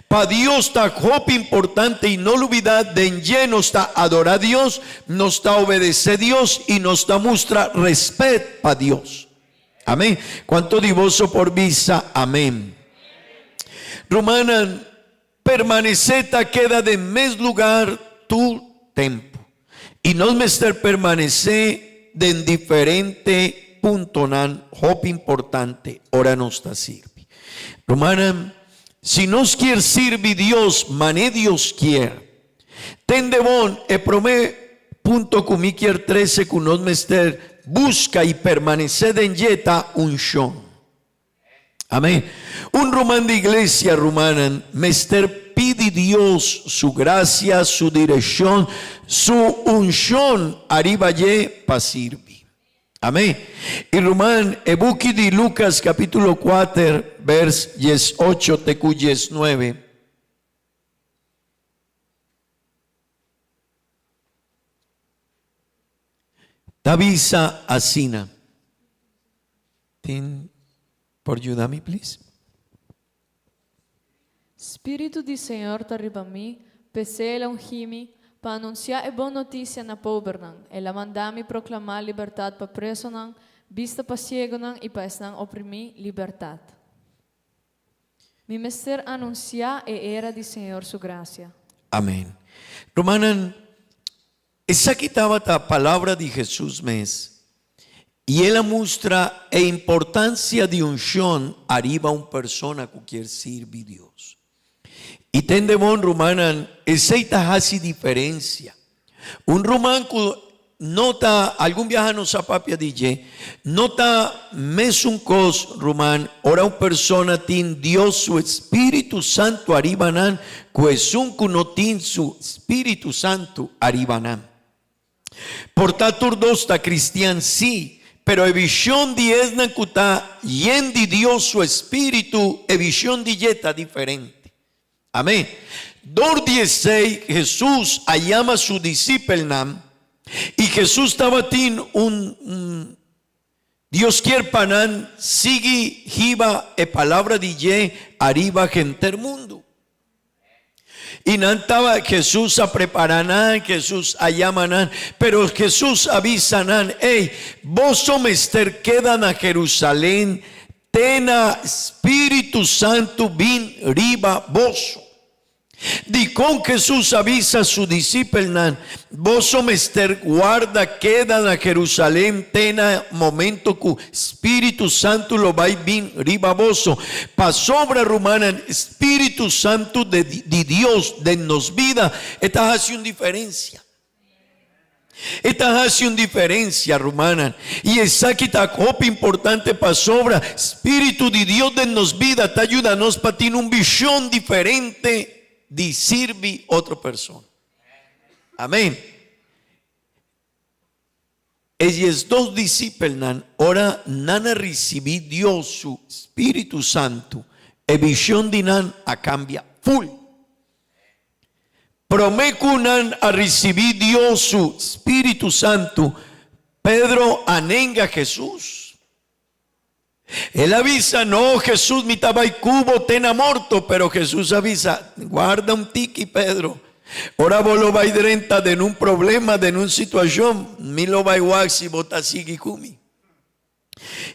Pa Dios ta hopi importante y no lubida den dje nos ta adora Dios, nos ta obedece Dios y nos ta mustra respet pa Dios. Amen. Cuanto di boso por bisa amen? Rumannan, permanece ta keda den mes lugar tur tempo. Y nos mester permanece den diferente puntonan hopi importante ora nos ta sirbi. Rumannan, si nos kier sirbi Dios mane Dios kier, tende bon e prome punto cu mi kier trece cu nos mester busca y permanece den dje ta unshon. Amén. Un ruman di iglesia, rumannan, mester pidi Dios su gracia, su direccion, su uncion ariba dje pa sirbi. Amén. Y ruman, e buki di Lucas capítulo kuater, vers diesocho te cu diesnuebe. Ta bisa asina. Tin por yuda mi please? Spiritu di Señor ta riba mi, p'esei el a ungí mi, pa anunsiá e bon notisia na pobernan. El a mandá mi proklamá libertat pa presonan, bista pa siegunan i pa esnan oprimí, libertat. Mi mester anunsiá e era di Señor su grasia. Amén. Rumannan, esaki tabata palabra di Hesus mes, i el a mustra e importansia di unshon ariba un persona ku kier sirbi Dios. I tende bon, rumannan, esei ta hasi diferensia. Un ruman ku no ta, algun biaha nos a papia di dje, no ta mesun kos, ruman, ora un persona tin Dios su Spiritu Santu ariba nan ku esun ku no tin su Spiritu Santu ariba nan. Por ta tur dos ta kristian, sí, pero e vishon di esnan ku ta yen di Dios su Spiritu, e vishon di dje ta diferente. Amén. Dor di esei Hesus a yama su disipelnan i Hesus tabatin un, un Dios kier pa nan sigui hiba e palabra di dje ariba henter mundu. I nan taba, Hesus a prepara nan, Hesus a yama nan, pero Hesus a bisa nan, Ey, boso mester keda na Jerusalén Te na Spiritu Santu bin riba boso. Dikon Hesus a bisa su disipelnan, Boso mester warda keda na Jerusalem te na momento ku Spiritu Santu lo bai bin riba boso? Pasobra, rumannan, Spiritu Santu di Dios den nos bida e ta hasi un diferensia. E ta hasi un diferensia, rumannan, i esaki ta hopi importante pasobra spiritu di Dios den nos bida ta yuda nos pa tin un vishon diferente. di sirbi otro persona. Amén. E 12 disipelnan, ora nan a risibí Dios su spiritu santu, e vishon di nan a kambia ful. Promé ku nan a risibí Dios su spiritu santu, Pedro a nenga Hesus. El a bisa, No, Hesus, mi ta bai ku bo te na morto. Pero Hesus a bisa, Warda un tiki, Pedro. Ora bo lo bai drenta den un problema, den un situashon, mi lo bai wak si bo ta sigui ku mi.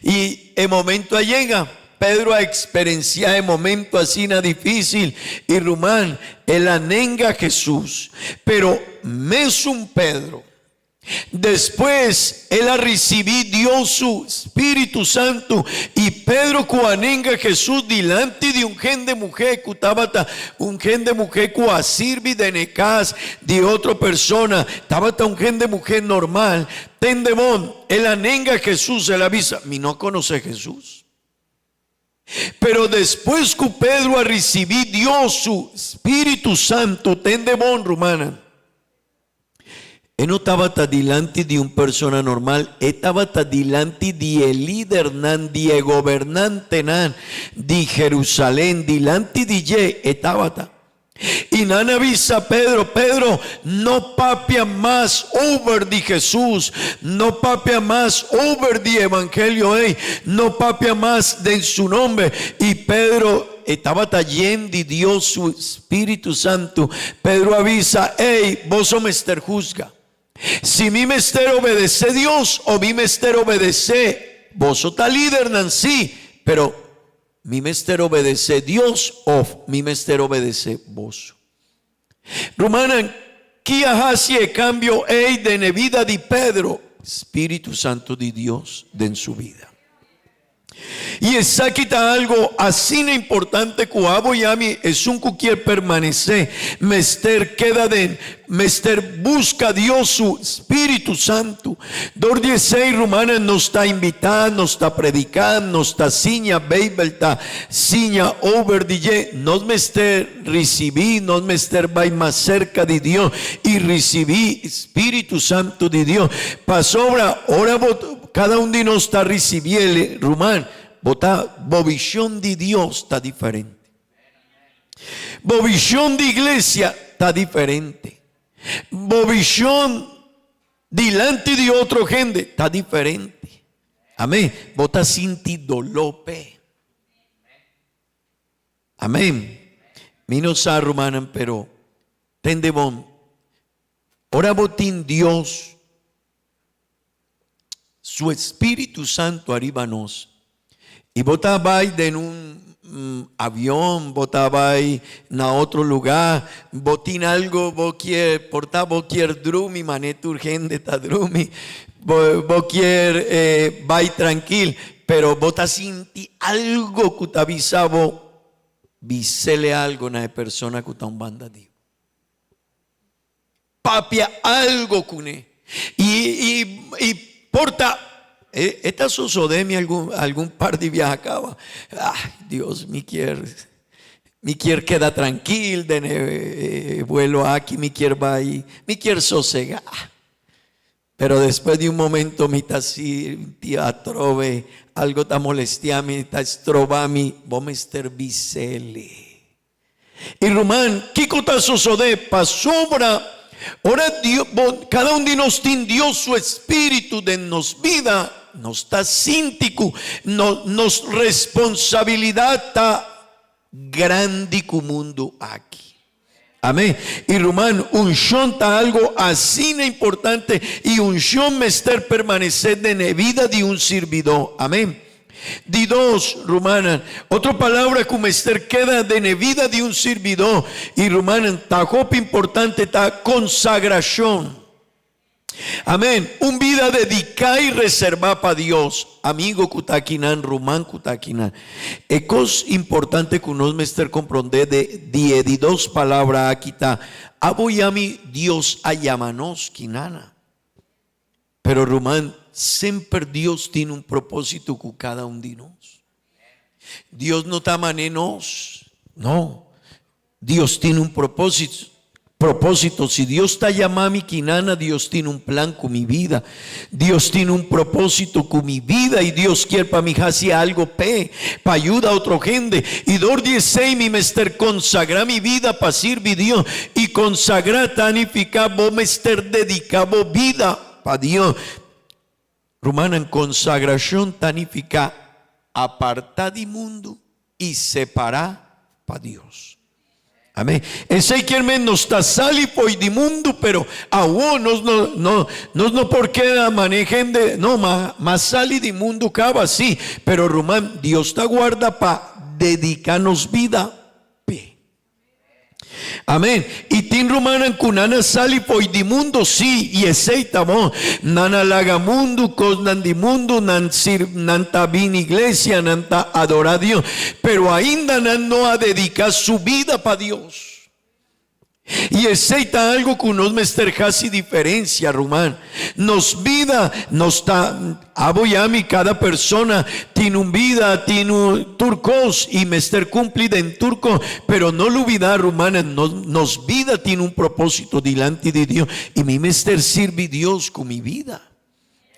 I e momento a yega. Pedro a eksperensiá e momento asina difísil i ruman, el a nenga Hesus. Pero mesun Pedro, Despues el a risibí Dios su spiritu santu, i Pedro ku a nenga Hesus dilanti di un hende muhé ku tabata un hende muhé ku a sirbi den e kas di otro persona, tabata un hende muhé normal. Tende bon, el a nenga Hesus, el a bisa, Mi no konosé Hesus. Pero despues ku Pedro a risibí Dios su spiritu santu, tende bon, rumannan, e no tabata dilanti di un persona normal, e tabata dilanti di e lidernan, di e gobernantenan di Jerusalén, dilanti di dje e tabata. I nan a bisa Pedro, Pedro, no papia mas over di Hesus, no papia mas over di evangelio ei, no papia mas den su nomber. I Pedro, e tabata yen di Dios su Spiritu Santu. Pedro a bisa, Ei, boso mester husga. Si mi mester obedesé Dios o mi mester obedesé boso. Ta lidernan, sí, pero Mi mester obedesé Dios òf mi mester obedesé boso? Rumannan, ki a hasi e kambio ei den e bida di Pedro? Spiritu Santu di Dios den su bida. I esaki ta algo asina importante ku abo i ami, esun ku kier permanesé, mester keda den Mester buska Dios su Spiritu Santu. Dor di esei, rumannan, nos ta invitá, nos ta prediká, nos ta siña Beibel, ta siña over di dje. Nos mester risibí, nos mester bai mas serka di Dios i risibí Spiritu Santu di Dios. Pasobra ora bo, kada un di nos ta risibiel, ruman, bo ta, bo vishon di Dios ta diferente. Bo vision di iglesia ta diferente. Bo vision dilanti di otro hende ta diferente. Amén. Bo ta sinti doló p'e. Amén. Mi no sa, rumannan, pero tende bon. Ora bo tin Dios su Espíritu Santo ariba nos. I bo ta bai den un avion, bo ta bai na otro lugá, bo tin algo bo kier, por ta bo kier drumi mane tur hende ta drumi, bo bo kier bai trankil, pero bo ta sinti algo ku ta bisa bo, bisele algo na e persona ku ta un banda di bo. Papia algo kuné. I i i por ta e e ta sosodé mi algun algun par di biaha kaba. Ay Dios mi kier mi kier keda trankil den e vuelo aki mi kier bai mi kier sosegá. Pero despues di un momento mi ta sinti atrobe algo ta molestia mi ta stroba mi bo mester bisele. I ruman, kiko ta sosodé? Pasobra ora Dios, bo, kada un di nos tin Dios su Espíritu den nos bida, nos ta sinti ku no, nos responsabilidat ta grandi ku mundu aki. Amén. I ruman, unshon ta algo asina importante i unshon mester permanesé den e bida di un sirbidó. Amén. Di dos, rumannan, otro palabra ku mester keda den e bida di un sirbidó i rumannan ta hopi importante ta konsagrashon. Amén. Un bida dediká i reservá pa Dios. Amigo ku ta akinan, ruman ku ta akinan. E kos importante ku nos mester komprondé de di e di dos palabra aki ta, Abo i ami Dios a yama nos kinana. Pero ruman, semper Dios tin un propósito ku kada un di nos. Dios no ta mané nos, no. Dios tin un propósito. Propósito, si Dios ta yama mi kinana, Dios tin un plan ku mi vida. Dios tin un propósito ku mi vida i Dios kier pa mi hasi algo p'e, pa yuda otro hende. I dor di esei mi mester konsagrá mi vida pa sirbi Dios. I konsagrá ta nifiká bo mester dediká bo vida pa Dios. Rumannan, konsagrashon ta nifiká apartá di mundu i separá pa Dios. Amén. Esei kier men nos ta sali fo'i di mundu, pero awor nos no, no, nos no por keda manera hende, no, ma, ma sali di mundu kaba, sí, pero ruman, Dios ta guarda pa dediká nos bida p'e. Amén. I tin rumannan ku nan a sali fo'i di mundu, sí, i esei ta bon. Nan a laga mundu, kosnan di mundu, nan sir, nan ta bin iglesia, nan ta adorá Dios, pero ainda nan no a dediká su bida pa Dios. I esei ta algu ku nos mester hasi diferensia, ruman. Nos bida, nos ta, abo i ami, kada persona tin un bida, tin un tur kos i mester kumpli den tur kos, pero no lubidá, rumannan, nos, nos bida tin un propósito dilanti di Dios i mi mester sirbi Dios ku mi vida.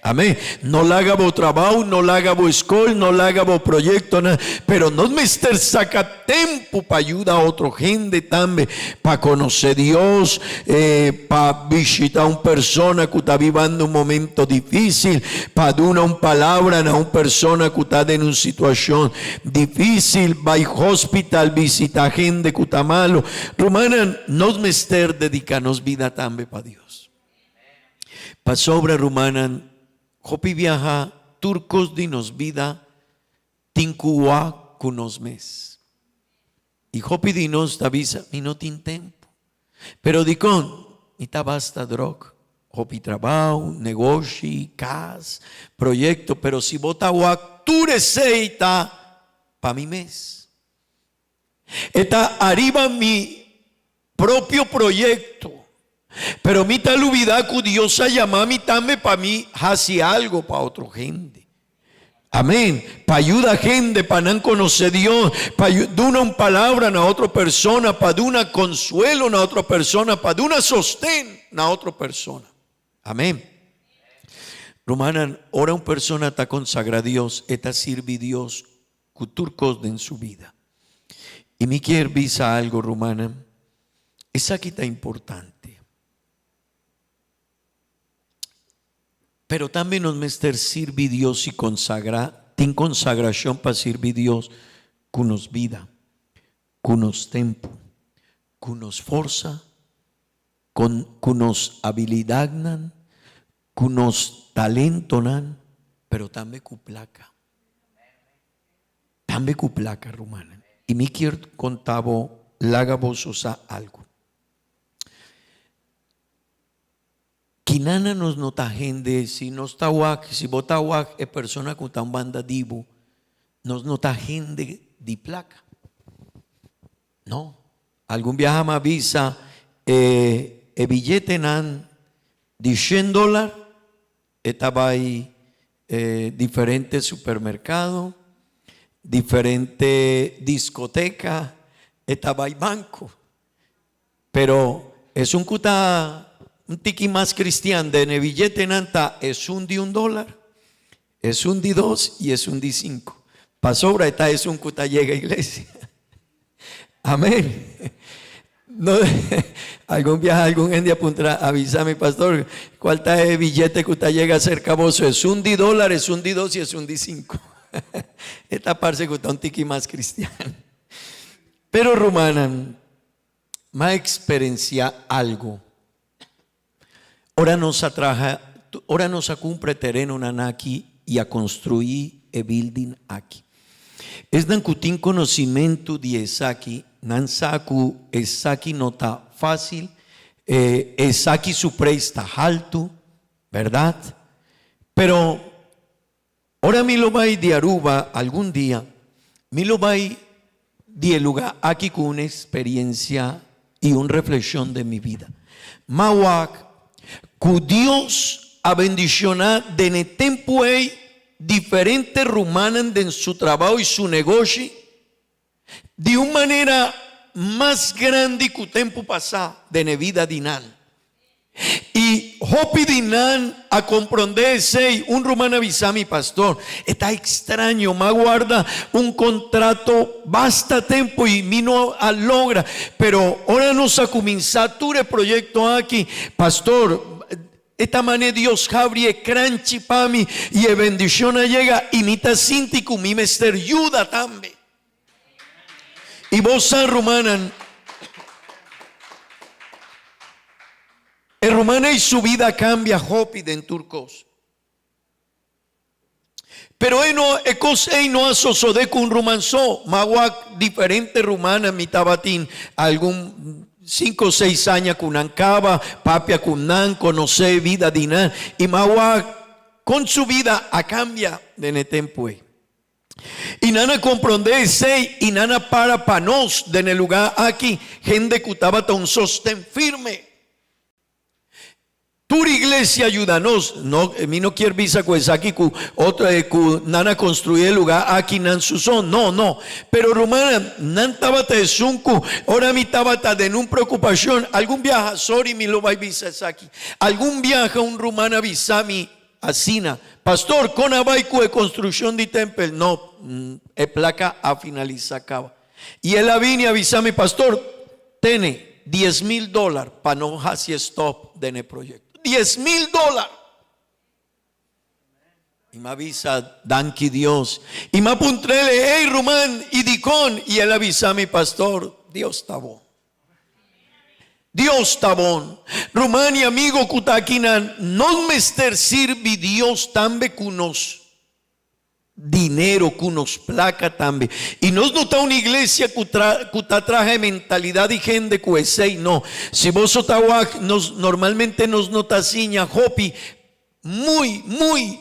Amén. No laga bo trabou, no laga bo skol, no laga bo proyektonan, pero nos mester saka tempu pa yuda otro hende tambe pa konosé Dios, pa bishita un persona ku ta bibando un momento difísil, pa duna un palabra na un persona ku ta den un situashon difísil, bai hospital bishita hende ku ta malu. Rumannan, nos mester dediká nos bida tambe pa Dios. Pasobra, rumannan, hopi biaha tur kos di nos bida tin ku wak ku nos mes. I hopi di nos ta bisa, Mi no tin tempu. Pero dikon? Mi ta basta dròk, hopi trabou, negoshi, kas, proyekto, pero si bo ta wak tur esei ta pa mi mes. E ta ariba mi propio proyekto. Pero mi ta lubidá ku Dios a yama mi tambe pa mi hasi algo pa otro hende. Amén. Pa yuda hende pa nan konosé Dios, pa duna un palabra na otro persona, pa duna konsuelo na otro persona, pa duna sosten na otro persona. Amén. Rumannan, ora un persona ta konsagrá Dios, e ta sirbi Dios ku tur kos den su bida. I mi kier bisa algo, rumannan, esaki ta importante. Pero tambe nos mester sirbi Dios i konsagrá, tin konsagrashon pa sirbi Dios ku nos bida, ku nos tempu, ku nos forsa, kon ku nos abilidatnan, ku nos talentonan, pero tambe ku plaka. Tambe ku plaka, rumannan. I mi kier konta bo, laga boso sa algu. Kinana nos no ta hende, si nos ta wak, si bo ta wak e persona ku ta un banda di bo, nos no ta hende di plaka. No. Algun biaha mi a bisa e e biyetenan di shen dolar E ta bai diferente supermerkado, diferente diskoteka, e ta bai banko. Pero esun ku ta un tiki mas kristian den e biyetenan ta esun di un dólar, esun di dos i esun di sinku. Pasobra e ta esun ku ta yega iglesia. Amén. No, algun biaha algun hende a puntra, avisa mi pastor, cuál ta e billete cu ta yega cerca boso? Es un di dólar, es un di dos y es un di cinco. E ta parce cu ta un tiki mas cristian. Pero rumannan, m'a experiencia algo. Ora nos a traha, ora nos a cumpra e terenonan aki y a construi e building aki. Esnan cu tin conocimento di esaki, nan sa cu esaki no ta facil, esaki su prijs ta halto, berdad? Pero Ora mi lo bai di Aruba algun dia, mi lo bai di e luga aki ku un eksperiencia i un reflekshon den mi bida. M'a wak ku Dios a bendishoná den e tempu ei diferente rumannan den su trabou i su negoshi di un manera. mas grandi ku tempu pasá den e bida di nan. I hopi di nan a komprondé esei. Un ruman a bisa mi, Pastor, e ta ekstraño, m'a warda un kontrato basta tempu i mi no a logra. Pero ora nos a kuminsá tur e proyekto aki, Pastor, e ta manera Dios habri e kranchi pa mi i e bendishon a yega i mi ta sinti ku mi mester yuda tambe. I bo sa, rumannan, e ruman ei su bida a kambia hopi den tur kos. Pero e no, e kos ei no a sosodé ku un ruman so, ma wak diferente rumannan. Mi tabatin algun sinku o seis aña ku nan kaba, papia ku nan, konosé e bida di nan, i ma wak kon su bida a kambia den e tempu ei. I nan a komprondé esei i nan a para pa nos den e lugá aki, hende ku tabata un sosten firme. Tur iglesia a yuda nos. No, mi no kier bisa ku esaki ku otro ku nan a konstruí e lugá aki nan su son. No, no. Pero rumannan, nan tabata esun ku ora mi tabata den un preokupashon, algun biaha, sorry mi lo bai bisa esaki, algun biaha un ruman a bisa mi, Asina, Pastor, kon a bai ku e konstrukshon di tempel? No, e plaka a finalisá kaba. I el a bini a bisa mi, Pastor, tene 10,000 dòlar pa no hasi stòp den e proyekto. 10,000 dòlar! I mi a bisa, Danki Dios. I mi a puntr'el, Ey, ruman, i dikon? I el a bisa mi, Pastor, Dios ta bon. Dios ta bon. Ruman i amigo ku ta akinan, nos mester sirbi Dios tambe ku nos dinero, ku nos plaka tambe. I nos no ta un iglesia ku tra ku ta traha e mentalidat di hende ku esei, no. Si boso ta wak, nos normalmente nos no ta siña hopi, muy, muy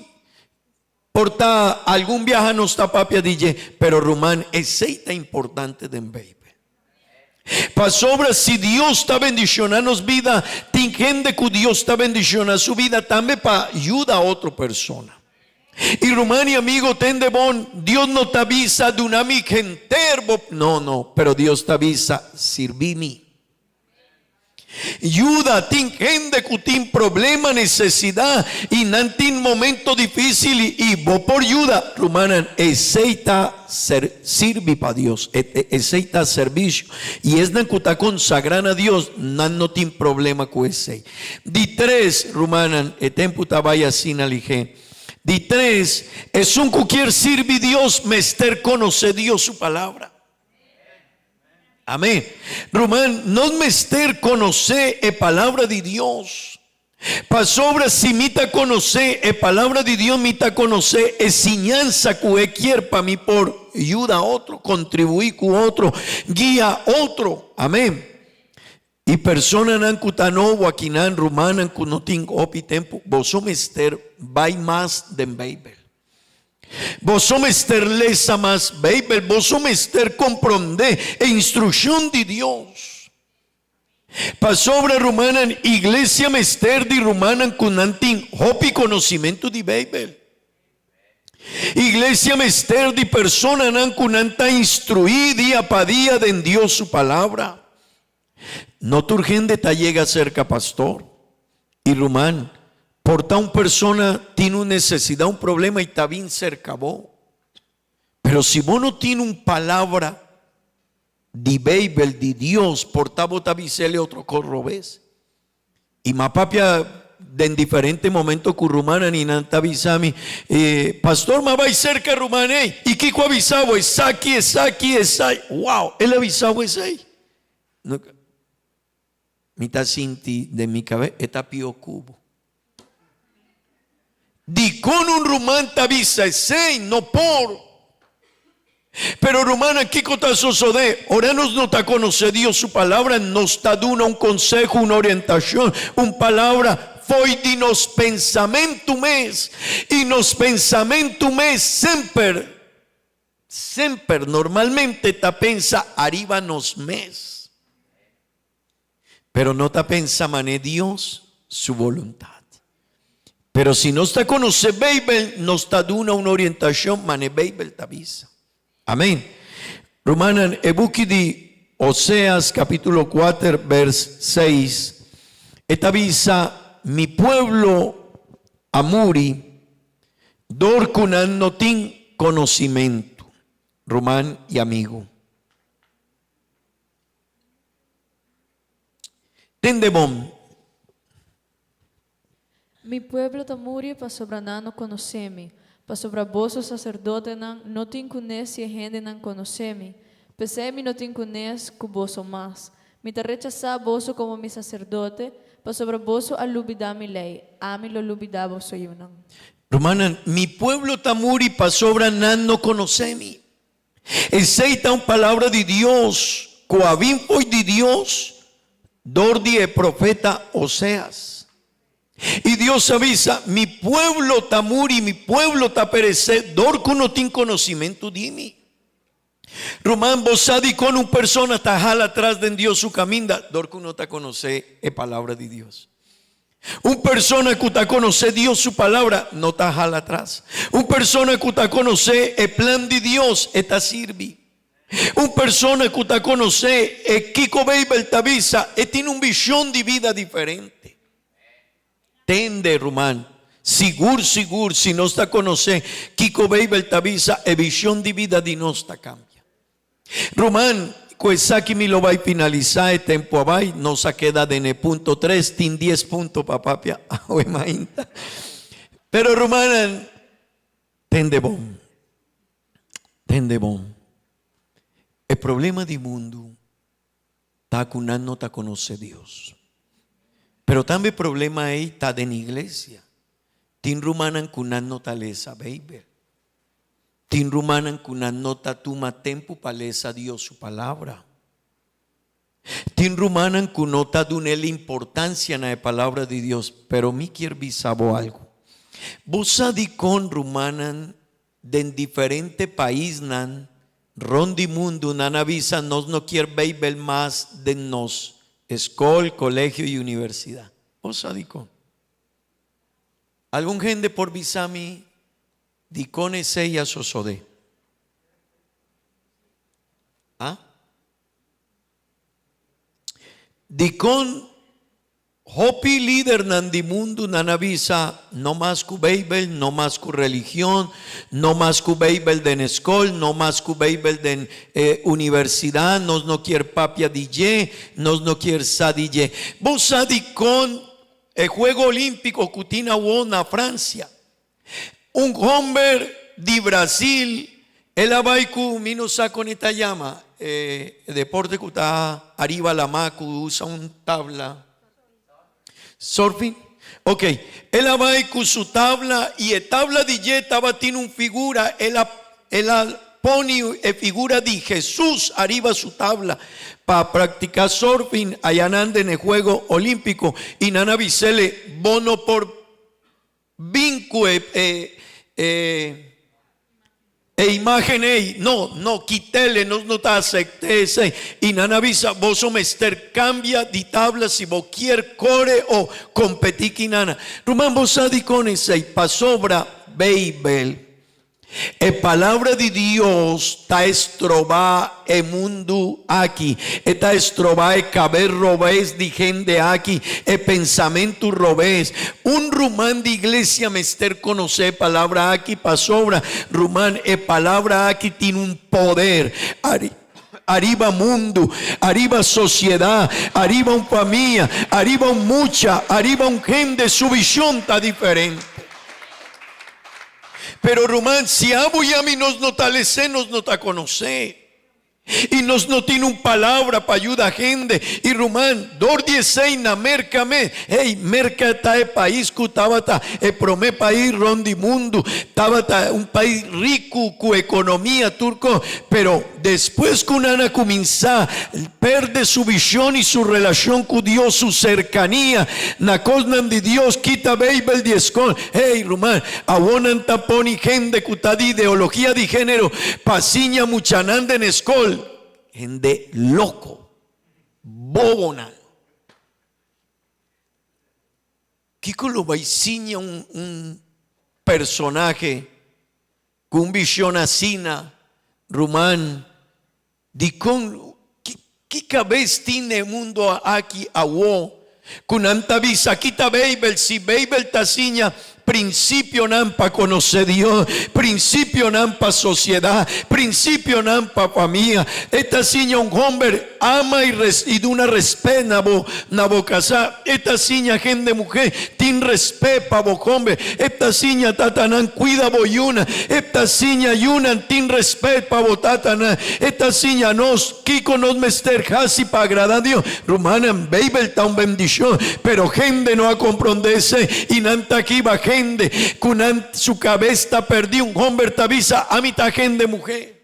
Por ta algun biaha nos ta papia di dje, pero ruman esei ta importante den Beibel. Pasobra si Dios ta bendiciona nos bida, tin hende cu Dios ta bendiciona su bida tambe pa yuda otro persona. Y ruman y amigo tende bon, Dios no ta bisa duna mi henter bo, no, no, pero Dios ta bisa sirbi mi. Yuda, tin hende ku tin problema, nesesidat i nan tin momento difísil i bo por yuda. Rumannan, esei ta ser sirbi pa Dios, esei ta servisio. I esnan ku ta konsagrá na Dios, nan no tin problema ku esei. Di tres, rumannan, e tempu ta bai asina lihé. Di tres, esun ku kier sirbi Dios mester konosé Dios su Palabra. Amén. Ruman, nos mester konosé e Palabra di Dios. Pasobra si mi ta konosé e Palabra di Dios, mi ta konosé e siñansa ku e kier pa mi por yuda otro, kontribuí ku otro, guia otro. Amén. I personanan ku ta nobo akinan, rumannan ku no tin hopi tempu, boso mester bai mas den Beibel. Boso mester lesa mas Beibel, boso mester komprondé e instrukshon di Dios. Pasobra, rumannan, iglesia mester di rumannan ku nan tin hopi konosimentu di Beibel. Iglesia mester di personanan ku nan ta instruí dia pa dia den Dios su Palabra. No tur hende ta yega serka pastor i ruman. Por ta un persona tin un nesesidat, un problema i ta bin serka bo. Pero si bo no tin un palabra di Beibel di Dios, por ta bo ta bis'el e otro kos robes. I m'a papia den diferente momento ku rumannan i nan ta bisa mi, Pastor, m'a bai serka ruman ei. I kiko a bisa bo? Esaki, esaki, esai. Wow! El a bisa bo esei? Mi ta sinti den mi kabes, e ta pió ku bo. Dikon un ruman ta bisa esei? No por. Pero rumannan, kiko ta sosodé? Ora nos no ta konosé Dios su Palabra, nos ta duna un konseho, un orientashon, un palabra fo'i di nos pensamentu mes. I nos pensamentu mes semper, semper, normalmente ta pensa ariba nos mes. Pero no ta pensa man'e Dios su voluntad. Pero si nos ta conoce Bijbel, nos ta duna un orientacion man'e Bijbel ta bisa. Amen. Rumannan, e buki di. Oseas capítulo 4 vers 6, e ta bisa, Mi pueblo a muri dor ku nan no tin konosimentu. Ruman i amigu. Tende bon. Mi pueblo ta muri pasobra nan no konosé mi, pasobra boso saserdotenan no tin kunes si e hendenan konosé mi. P'esei mi no tin kunes ku boso mas. Mi ta rechasá boso komo mi saserdote, pasobra boso a lubidá mi lei, ami lo lubidá boso yunan. Rumannan, mi pueblo ta muri pasobra nan no konosé mi. Esei ta un palabra di Dios ku a bin fo'i di Dios dor di e profeta Oseas. I Dios a bisa, Mi pueblo ta muri, mi pueblo ta peresé dor ku no tin konosimentu di mi. Ruman, bo sa dikon un persona ta hala atras den Dios su kaminda? Dor ku no ta konosé e palabra di Dios. Un persona ku ta konosé Dios su palabra no ta hala atras. Un persona ku ta konosé e plan di Dios e ta sirbi. Un persona ku ta konosé e kiko Beibel ta bisa e tin un vishon di bida diferente. Tende, ruman, sigur sigur si nos ta konosé kiko Beibel ta bisa e vishon di bida di nos ta kambia. Ruman, ku esaki mi lo bai finalisá e tempu a bai, nos a keda den e punto tres, tin dies punto pa papia awe mainta. Pero rumannan, tende bon, tende bon, e problema di mundu ta ku nan no ta konosé Dios. Pero tambe e problema ei ta den iglesia. Tin rumannan ku nan no ta lesa Beibel. Tin rumannan ku nan no ta tuma tempu pa lesa Dios su Palabra. Tin rumannan ku no ta duna el importansia na e Palabra di Dios. Pero mi kier bisa bo algu. Bo sa dikon rumannan den diferente paisnan rond di mundu nan a bisa nos no kier Beibel mas den nos skol, kolegio i universidat? Bo sa dikon? Algun hende por bisa mi Dikon esei a sosodé? A? Dikon hopi lidernan di mundu nan a bisa no mas ku Beibel, no mas ku religion, no mas ku Beibel den skol, no mas ku Beibel den e universidat, nos no kier papia di dje, nos no kier sa di dje. Bo sa dikon e Juego Olímpiko ku tin awor na Fransia Un homber di Brasil, el a bai ku, mi no sa kon e ta yama, e deporte ku ta ariba lama ku usa un tabla. Surfing? Ok, el a bai ku su tabla i e tabla di dje tabatin un figura, el a el a pone e figura di Jesus ariba su tabla pa praktiká surfing ayanan den e Juego Olímpiko i nan a bis'ele, Bo no por Bin ku e e e e imágen ei. No, no, kit'el, nos no ta acept'é esei. I nan a bisa, Boso mester kambia di tabla si bo kier kore o kompetí ki nana. Ruman, bo sa dikon esei? Pasobra Beibel. E Palabra di Dios ta estrobá e mundu aki. E ta estrobá e kabes robes di hende aki, e pensamentu robes. Un ruman di iglesia mester konosé e Palabra aki pasobra, ruman, e Palabra aki tin un poder ariba mundu, ariba sosiedat, ariba un famia, ariba un mucha, ariba un hende. Su vishon ta diferente. Pero ruman, si abo i ami nos no ta les'é, nos no ta konos'é. I nos no tin un palabra pa yuda hende. I ruman, dor di esei na Merka mes, hey, Merka ta e pais ku tabata e promé pais rònt di mundu, tabata un pais riku ku ekonomia tur kos, pero despues ku nan a kuminsá perde su vishon i su relashon ku Dios, su serkania na kosnan di Dios, kita Beibel di e skol, hey, ruman, awor nan ta pone hende ku ta di ideologia di género pa siña muchanan den e skol. Hende loko, bobonan. Kiko lo bai siña un un personahe ku un vishon asina, ruman? Dikon? Ki kabes tin na e mundo aki awo ku nan ta bisa aki ta Beibel si Beibel ta siña prinsipionan pa konosé Dios, prinsipionan pa sosiedat, prinsipionan pa famia. E ta siña un homber ama i i duna respet na bo na bo kasá. E ta siña hende muhé tin respet pa bo homber. E ta siña tatanan kuida bo yunan. E ta siña yunan tin respet pa bo tatanan. E ta siña nos Kiko nos mester hasi pa agradá Dios? Rumannan, Beibel ta un bendishon, pero hende no a komprondé esei i nan ta kiba hende ku nan su kabes ta pèrdí. Un hòmber ta bisa, Ami ta hende muhé.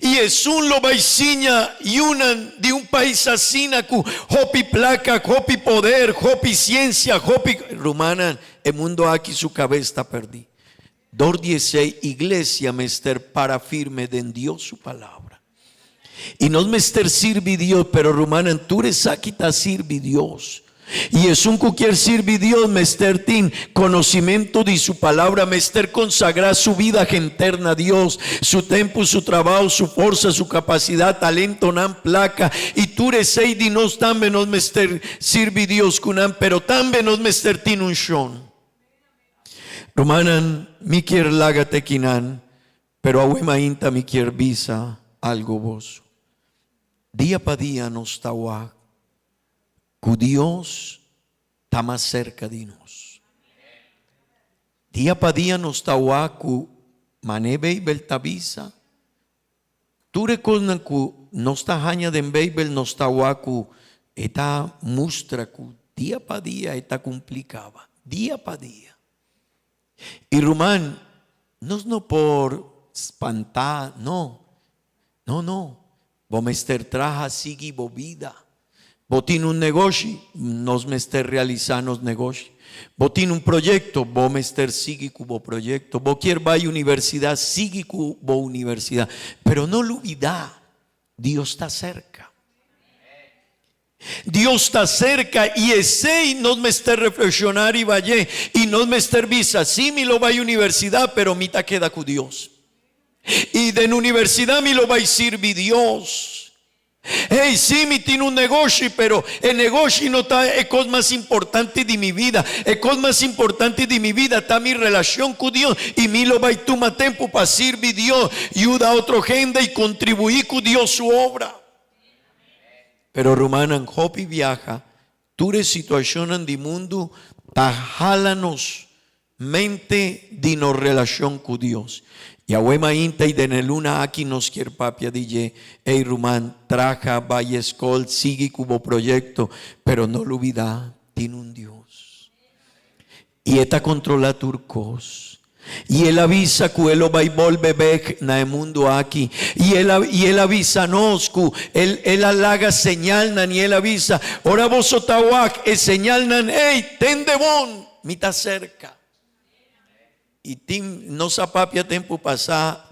I esun lo bai siña yunan di un pais asina ku hopi plaka, hopi poder, hopi siensia, hopi. Rumannan, e mundu aki su kabes ta pèrdí. Dor di esei iglesia mester para firme den Dios su palabra. I nos mester sirbi Dios, pero rumannan tur esaki ta sirbi Dios. I esun ku kier sirbi Dios mester tin konosimentu di su palabra, mester konsagrá su vida henter na Dios, su tempu, su trabou, su forsa, su kapasidat, talentonan, plaka, i tur esei di nos tambe nos mester sirbi Dios ku nan, pero tambe nos mester tin unshon. Rumannan, mi kier laga te kinan, pero awe mainta mi kier bisa algo boso. Dia pa dia nos ta wak ku Dios ta mas serka di nos. Dia pa dia nos ta wak ku mane Beibel ta bisa, Tur e kosnan ku nos ta haña den Beibel nos ta wak ku e ta mustra ku dia pa dia e ta kumpli kaba, dia pa dia. I ruman, nos no por spantá, no, no, no. Bo mester traha sigui bo bida. Bo tin un negoshi, nos mester realisá nos negoshi. Bo tin un proyekto, bo mester sigui ku bo proyekto. Bo kier bai universidat, sigui ku bo universidat. Pero no lubidá, Dios ta serka. Dios ta serka i esei nos mester reflekshoná riba dje i nos mester bisa, sí mi lo bai universidat, pero mi ta keda ku Dios. I den universidat mi lo bai sirbi Dios. Hey, sí, mi tin un negoshi, pero e negoshi no ta e kos mas importante di mi bida. E kos mas importante di mi bida ta mi relashon ku Dios, i mi lo bai tuma tempu pa sirbi Dios, yuda otro hende i kontribuí ku Dios su obra. Pero rumannan, hopi biaha, tur e situashonnan di mundu ta hala nos Mente di nos relashon ku Dios. Yahweh mainta i den e luna aki nos kier papia di dje, Ey ruman, traha, bai eskol, sigui ku bo proyekto, pero no lubidá, tin un Dios. I e ta kontrolá tur kos. I el a bisa ku e lo bai bolbe bek na e mundu aki. I el a, i el a bisa nos ku el, el a laga señalnan i el a bisa, Ora boso ta wak e señalnan ey, tende bon! Mi ta serka. I tin, nos a papia tempu pasá,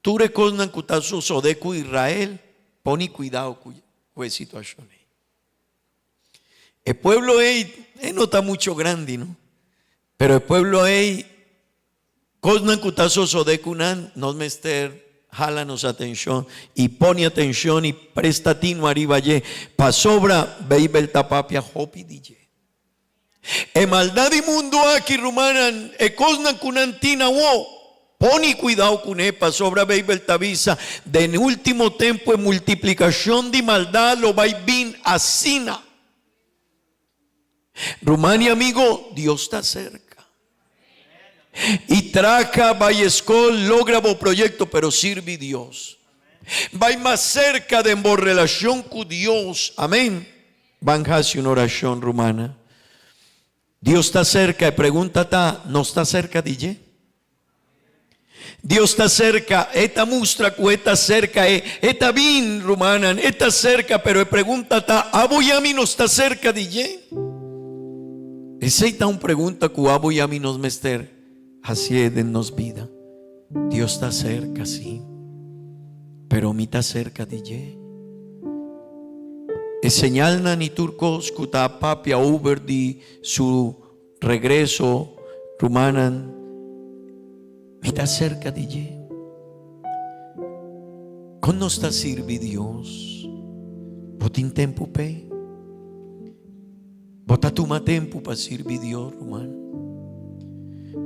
tur e kosnan ku ta sosodé ku Israel, pone kuidao ku ku e situashon ei. E pueblo ei, e no ta mucho grandi, no? Pero e pueblo ei, kosnan ku ta sosodé ku nan, nos mester hala nos atenshon i pone atenshon i presta tinu ariba dje, pasobra Beibel ta papia hopi di dje. E maldad di mundu aki, rumannan, e kosnan ku nan tin awó, poni kuidao kuné, pasobra Beibel ta bisa, Den último tempu e multiplikashon di maldad lo bai bin asina. Ruman i amigo, Dios ta serka. I traha, bai eskol, logra bo proyekto, pero sirbi Dios. Bai mas serka den bo relashon ku Dios. Amén. Ban hasi un orashon, rumana. Dios ta serka, e pregunta ta, nos ta serka di dje? Dios ta serka, e ta mustra ku e ta serka, e, e ta bin, rumannan, e ta serka, pero e pregunta ta, abo i ami nos ta serka di dje? Esei ta un pregunta ku abo i ami nos mester hasié den nos bida. Dios ta serka, sí, pero mi ta serka di dje? E señalnan i tur kos ku ta papia over di su regreso, rumannan, mi ta serka di dje. Kon nos ta sirbi Dios? Bo tin tempu p'e? Bo ta tuma tempu pa sirbi Dios, ruman?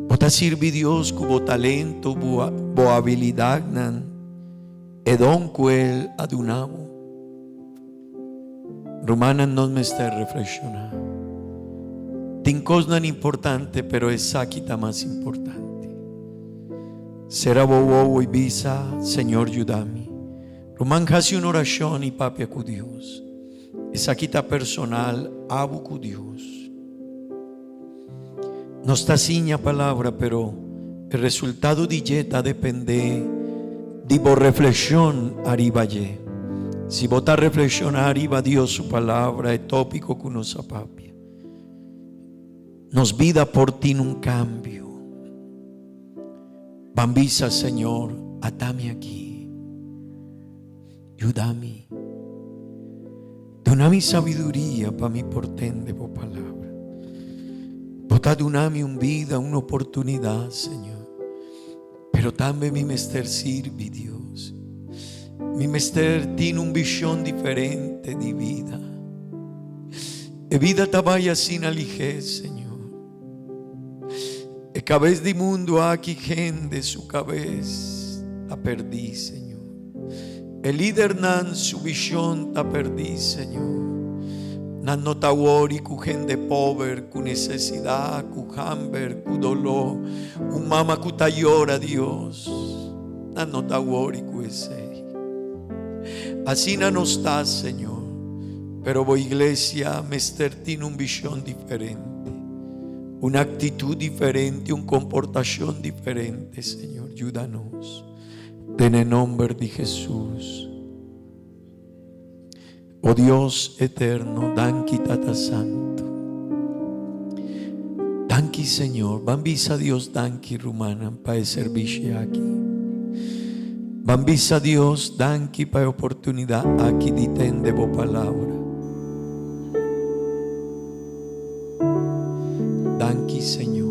Bo ta sirbi Dios ku bo talento, bo, bo abilidatnan, e don ku El a duna bo? Rumannan, nos mester reflekshoná. Tin kosnan importante, pero esaki ta mas importante. Sera bo wowo i bisa, Señor yuda mi. Ruman, hasi un orashon i papia ku Dios. Esaki ta personal, abo ku Dios. Nos ta siña palabra, pero e resultado di dje ta dependé di bo reflekshon ariba dje. Si bo ta reflekshoná ariba Dios su palabra, e tópiko ku nos a papia, nos bida por tin un kambio. Ban bisa, Señor, ata mi aki. Yuda mi. Duna mi sabiduria pa mi por tende bo palabra. Bo ta duna mi un bida, un oportunidad, Señor. Pero tambe mi mester sirbi, Dios. Mi mester tin un vision diferente di bida. E bida ta bai asina lihé, Señor. E kabes di mundu aki hende su kabes ta perdí, Señor. E lidernan su vision ta perdí, Señor. Nan no ta wori ku hende pober, ku nesesidat, ku hamber, ku doló, un mama ku ta yora, Dios. Nan no ta wori ku esei. Asina nos ta, Señor. Pero bo iglesia mester tin un vision diferente, un actitud diferente, un comportacion diferente, Señor. Yuda nos. Den e nomber di Jesus. O Dios eterno, danki Tata Santo. Danki Señor. Ban bisa Dios danki rumannan pa e servicio aki. Ban bisa Dios danki pa e oportunidad aki di tende bo palabra. Danki Señor.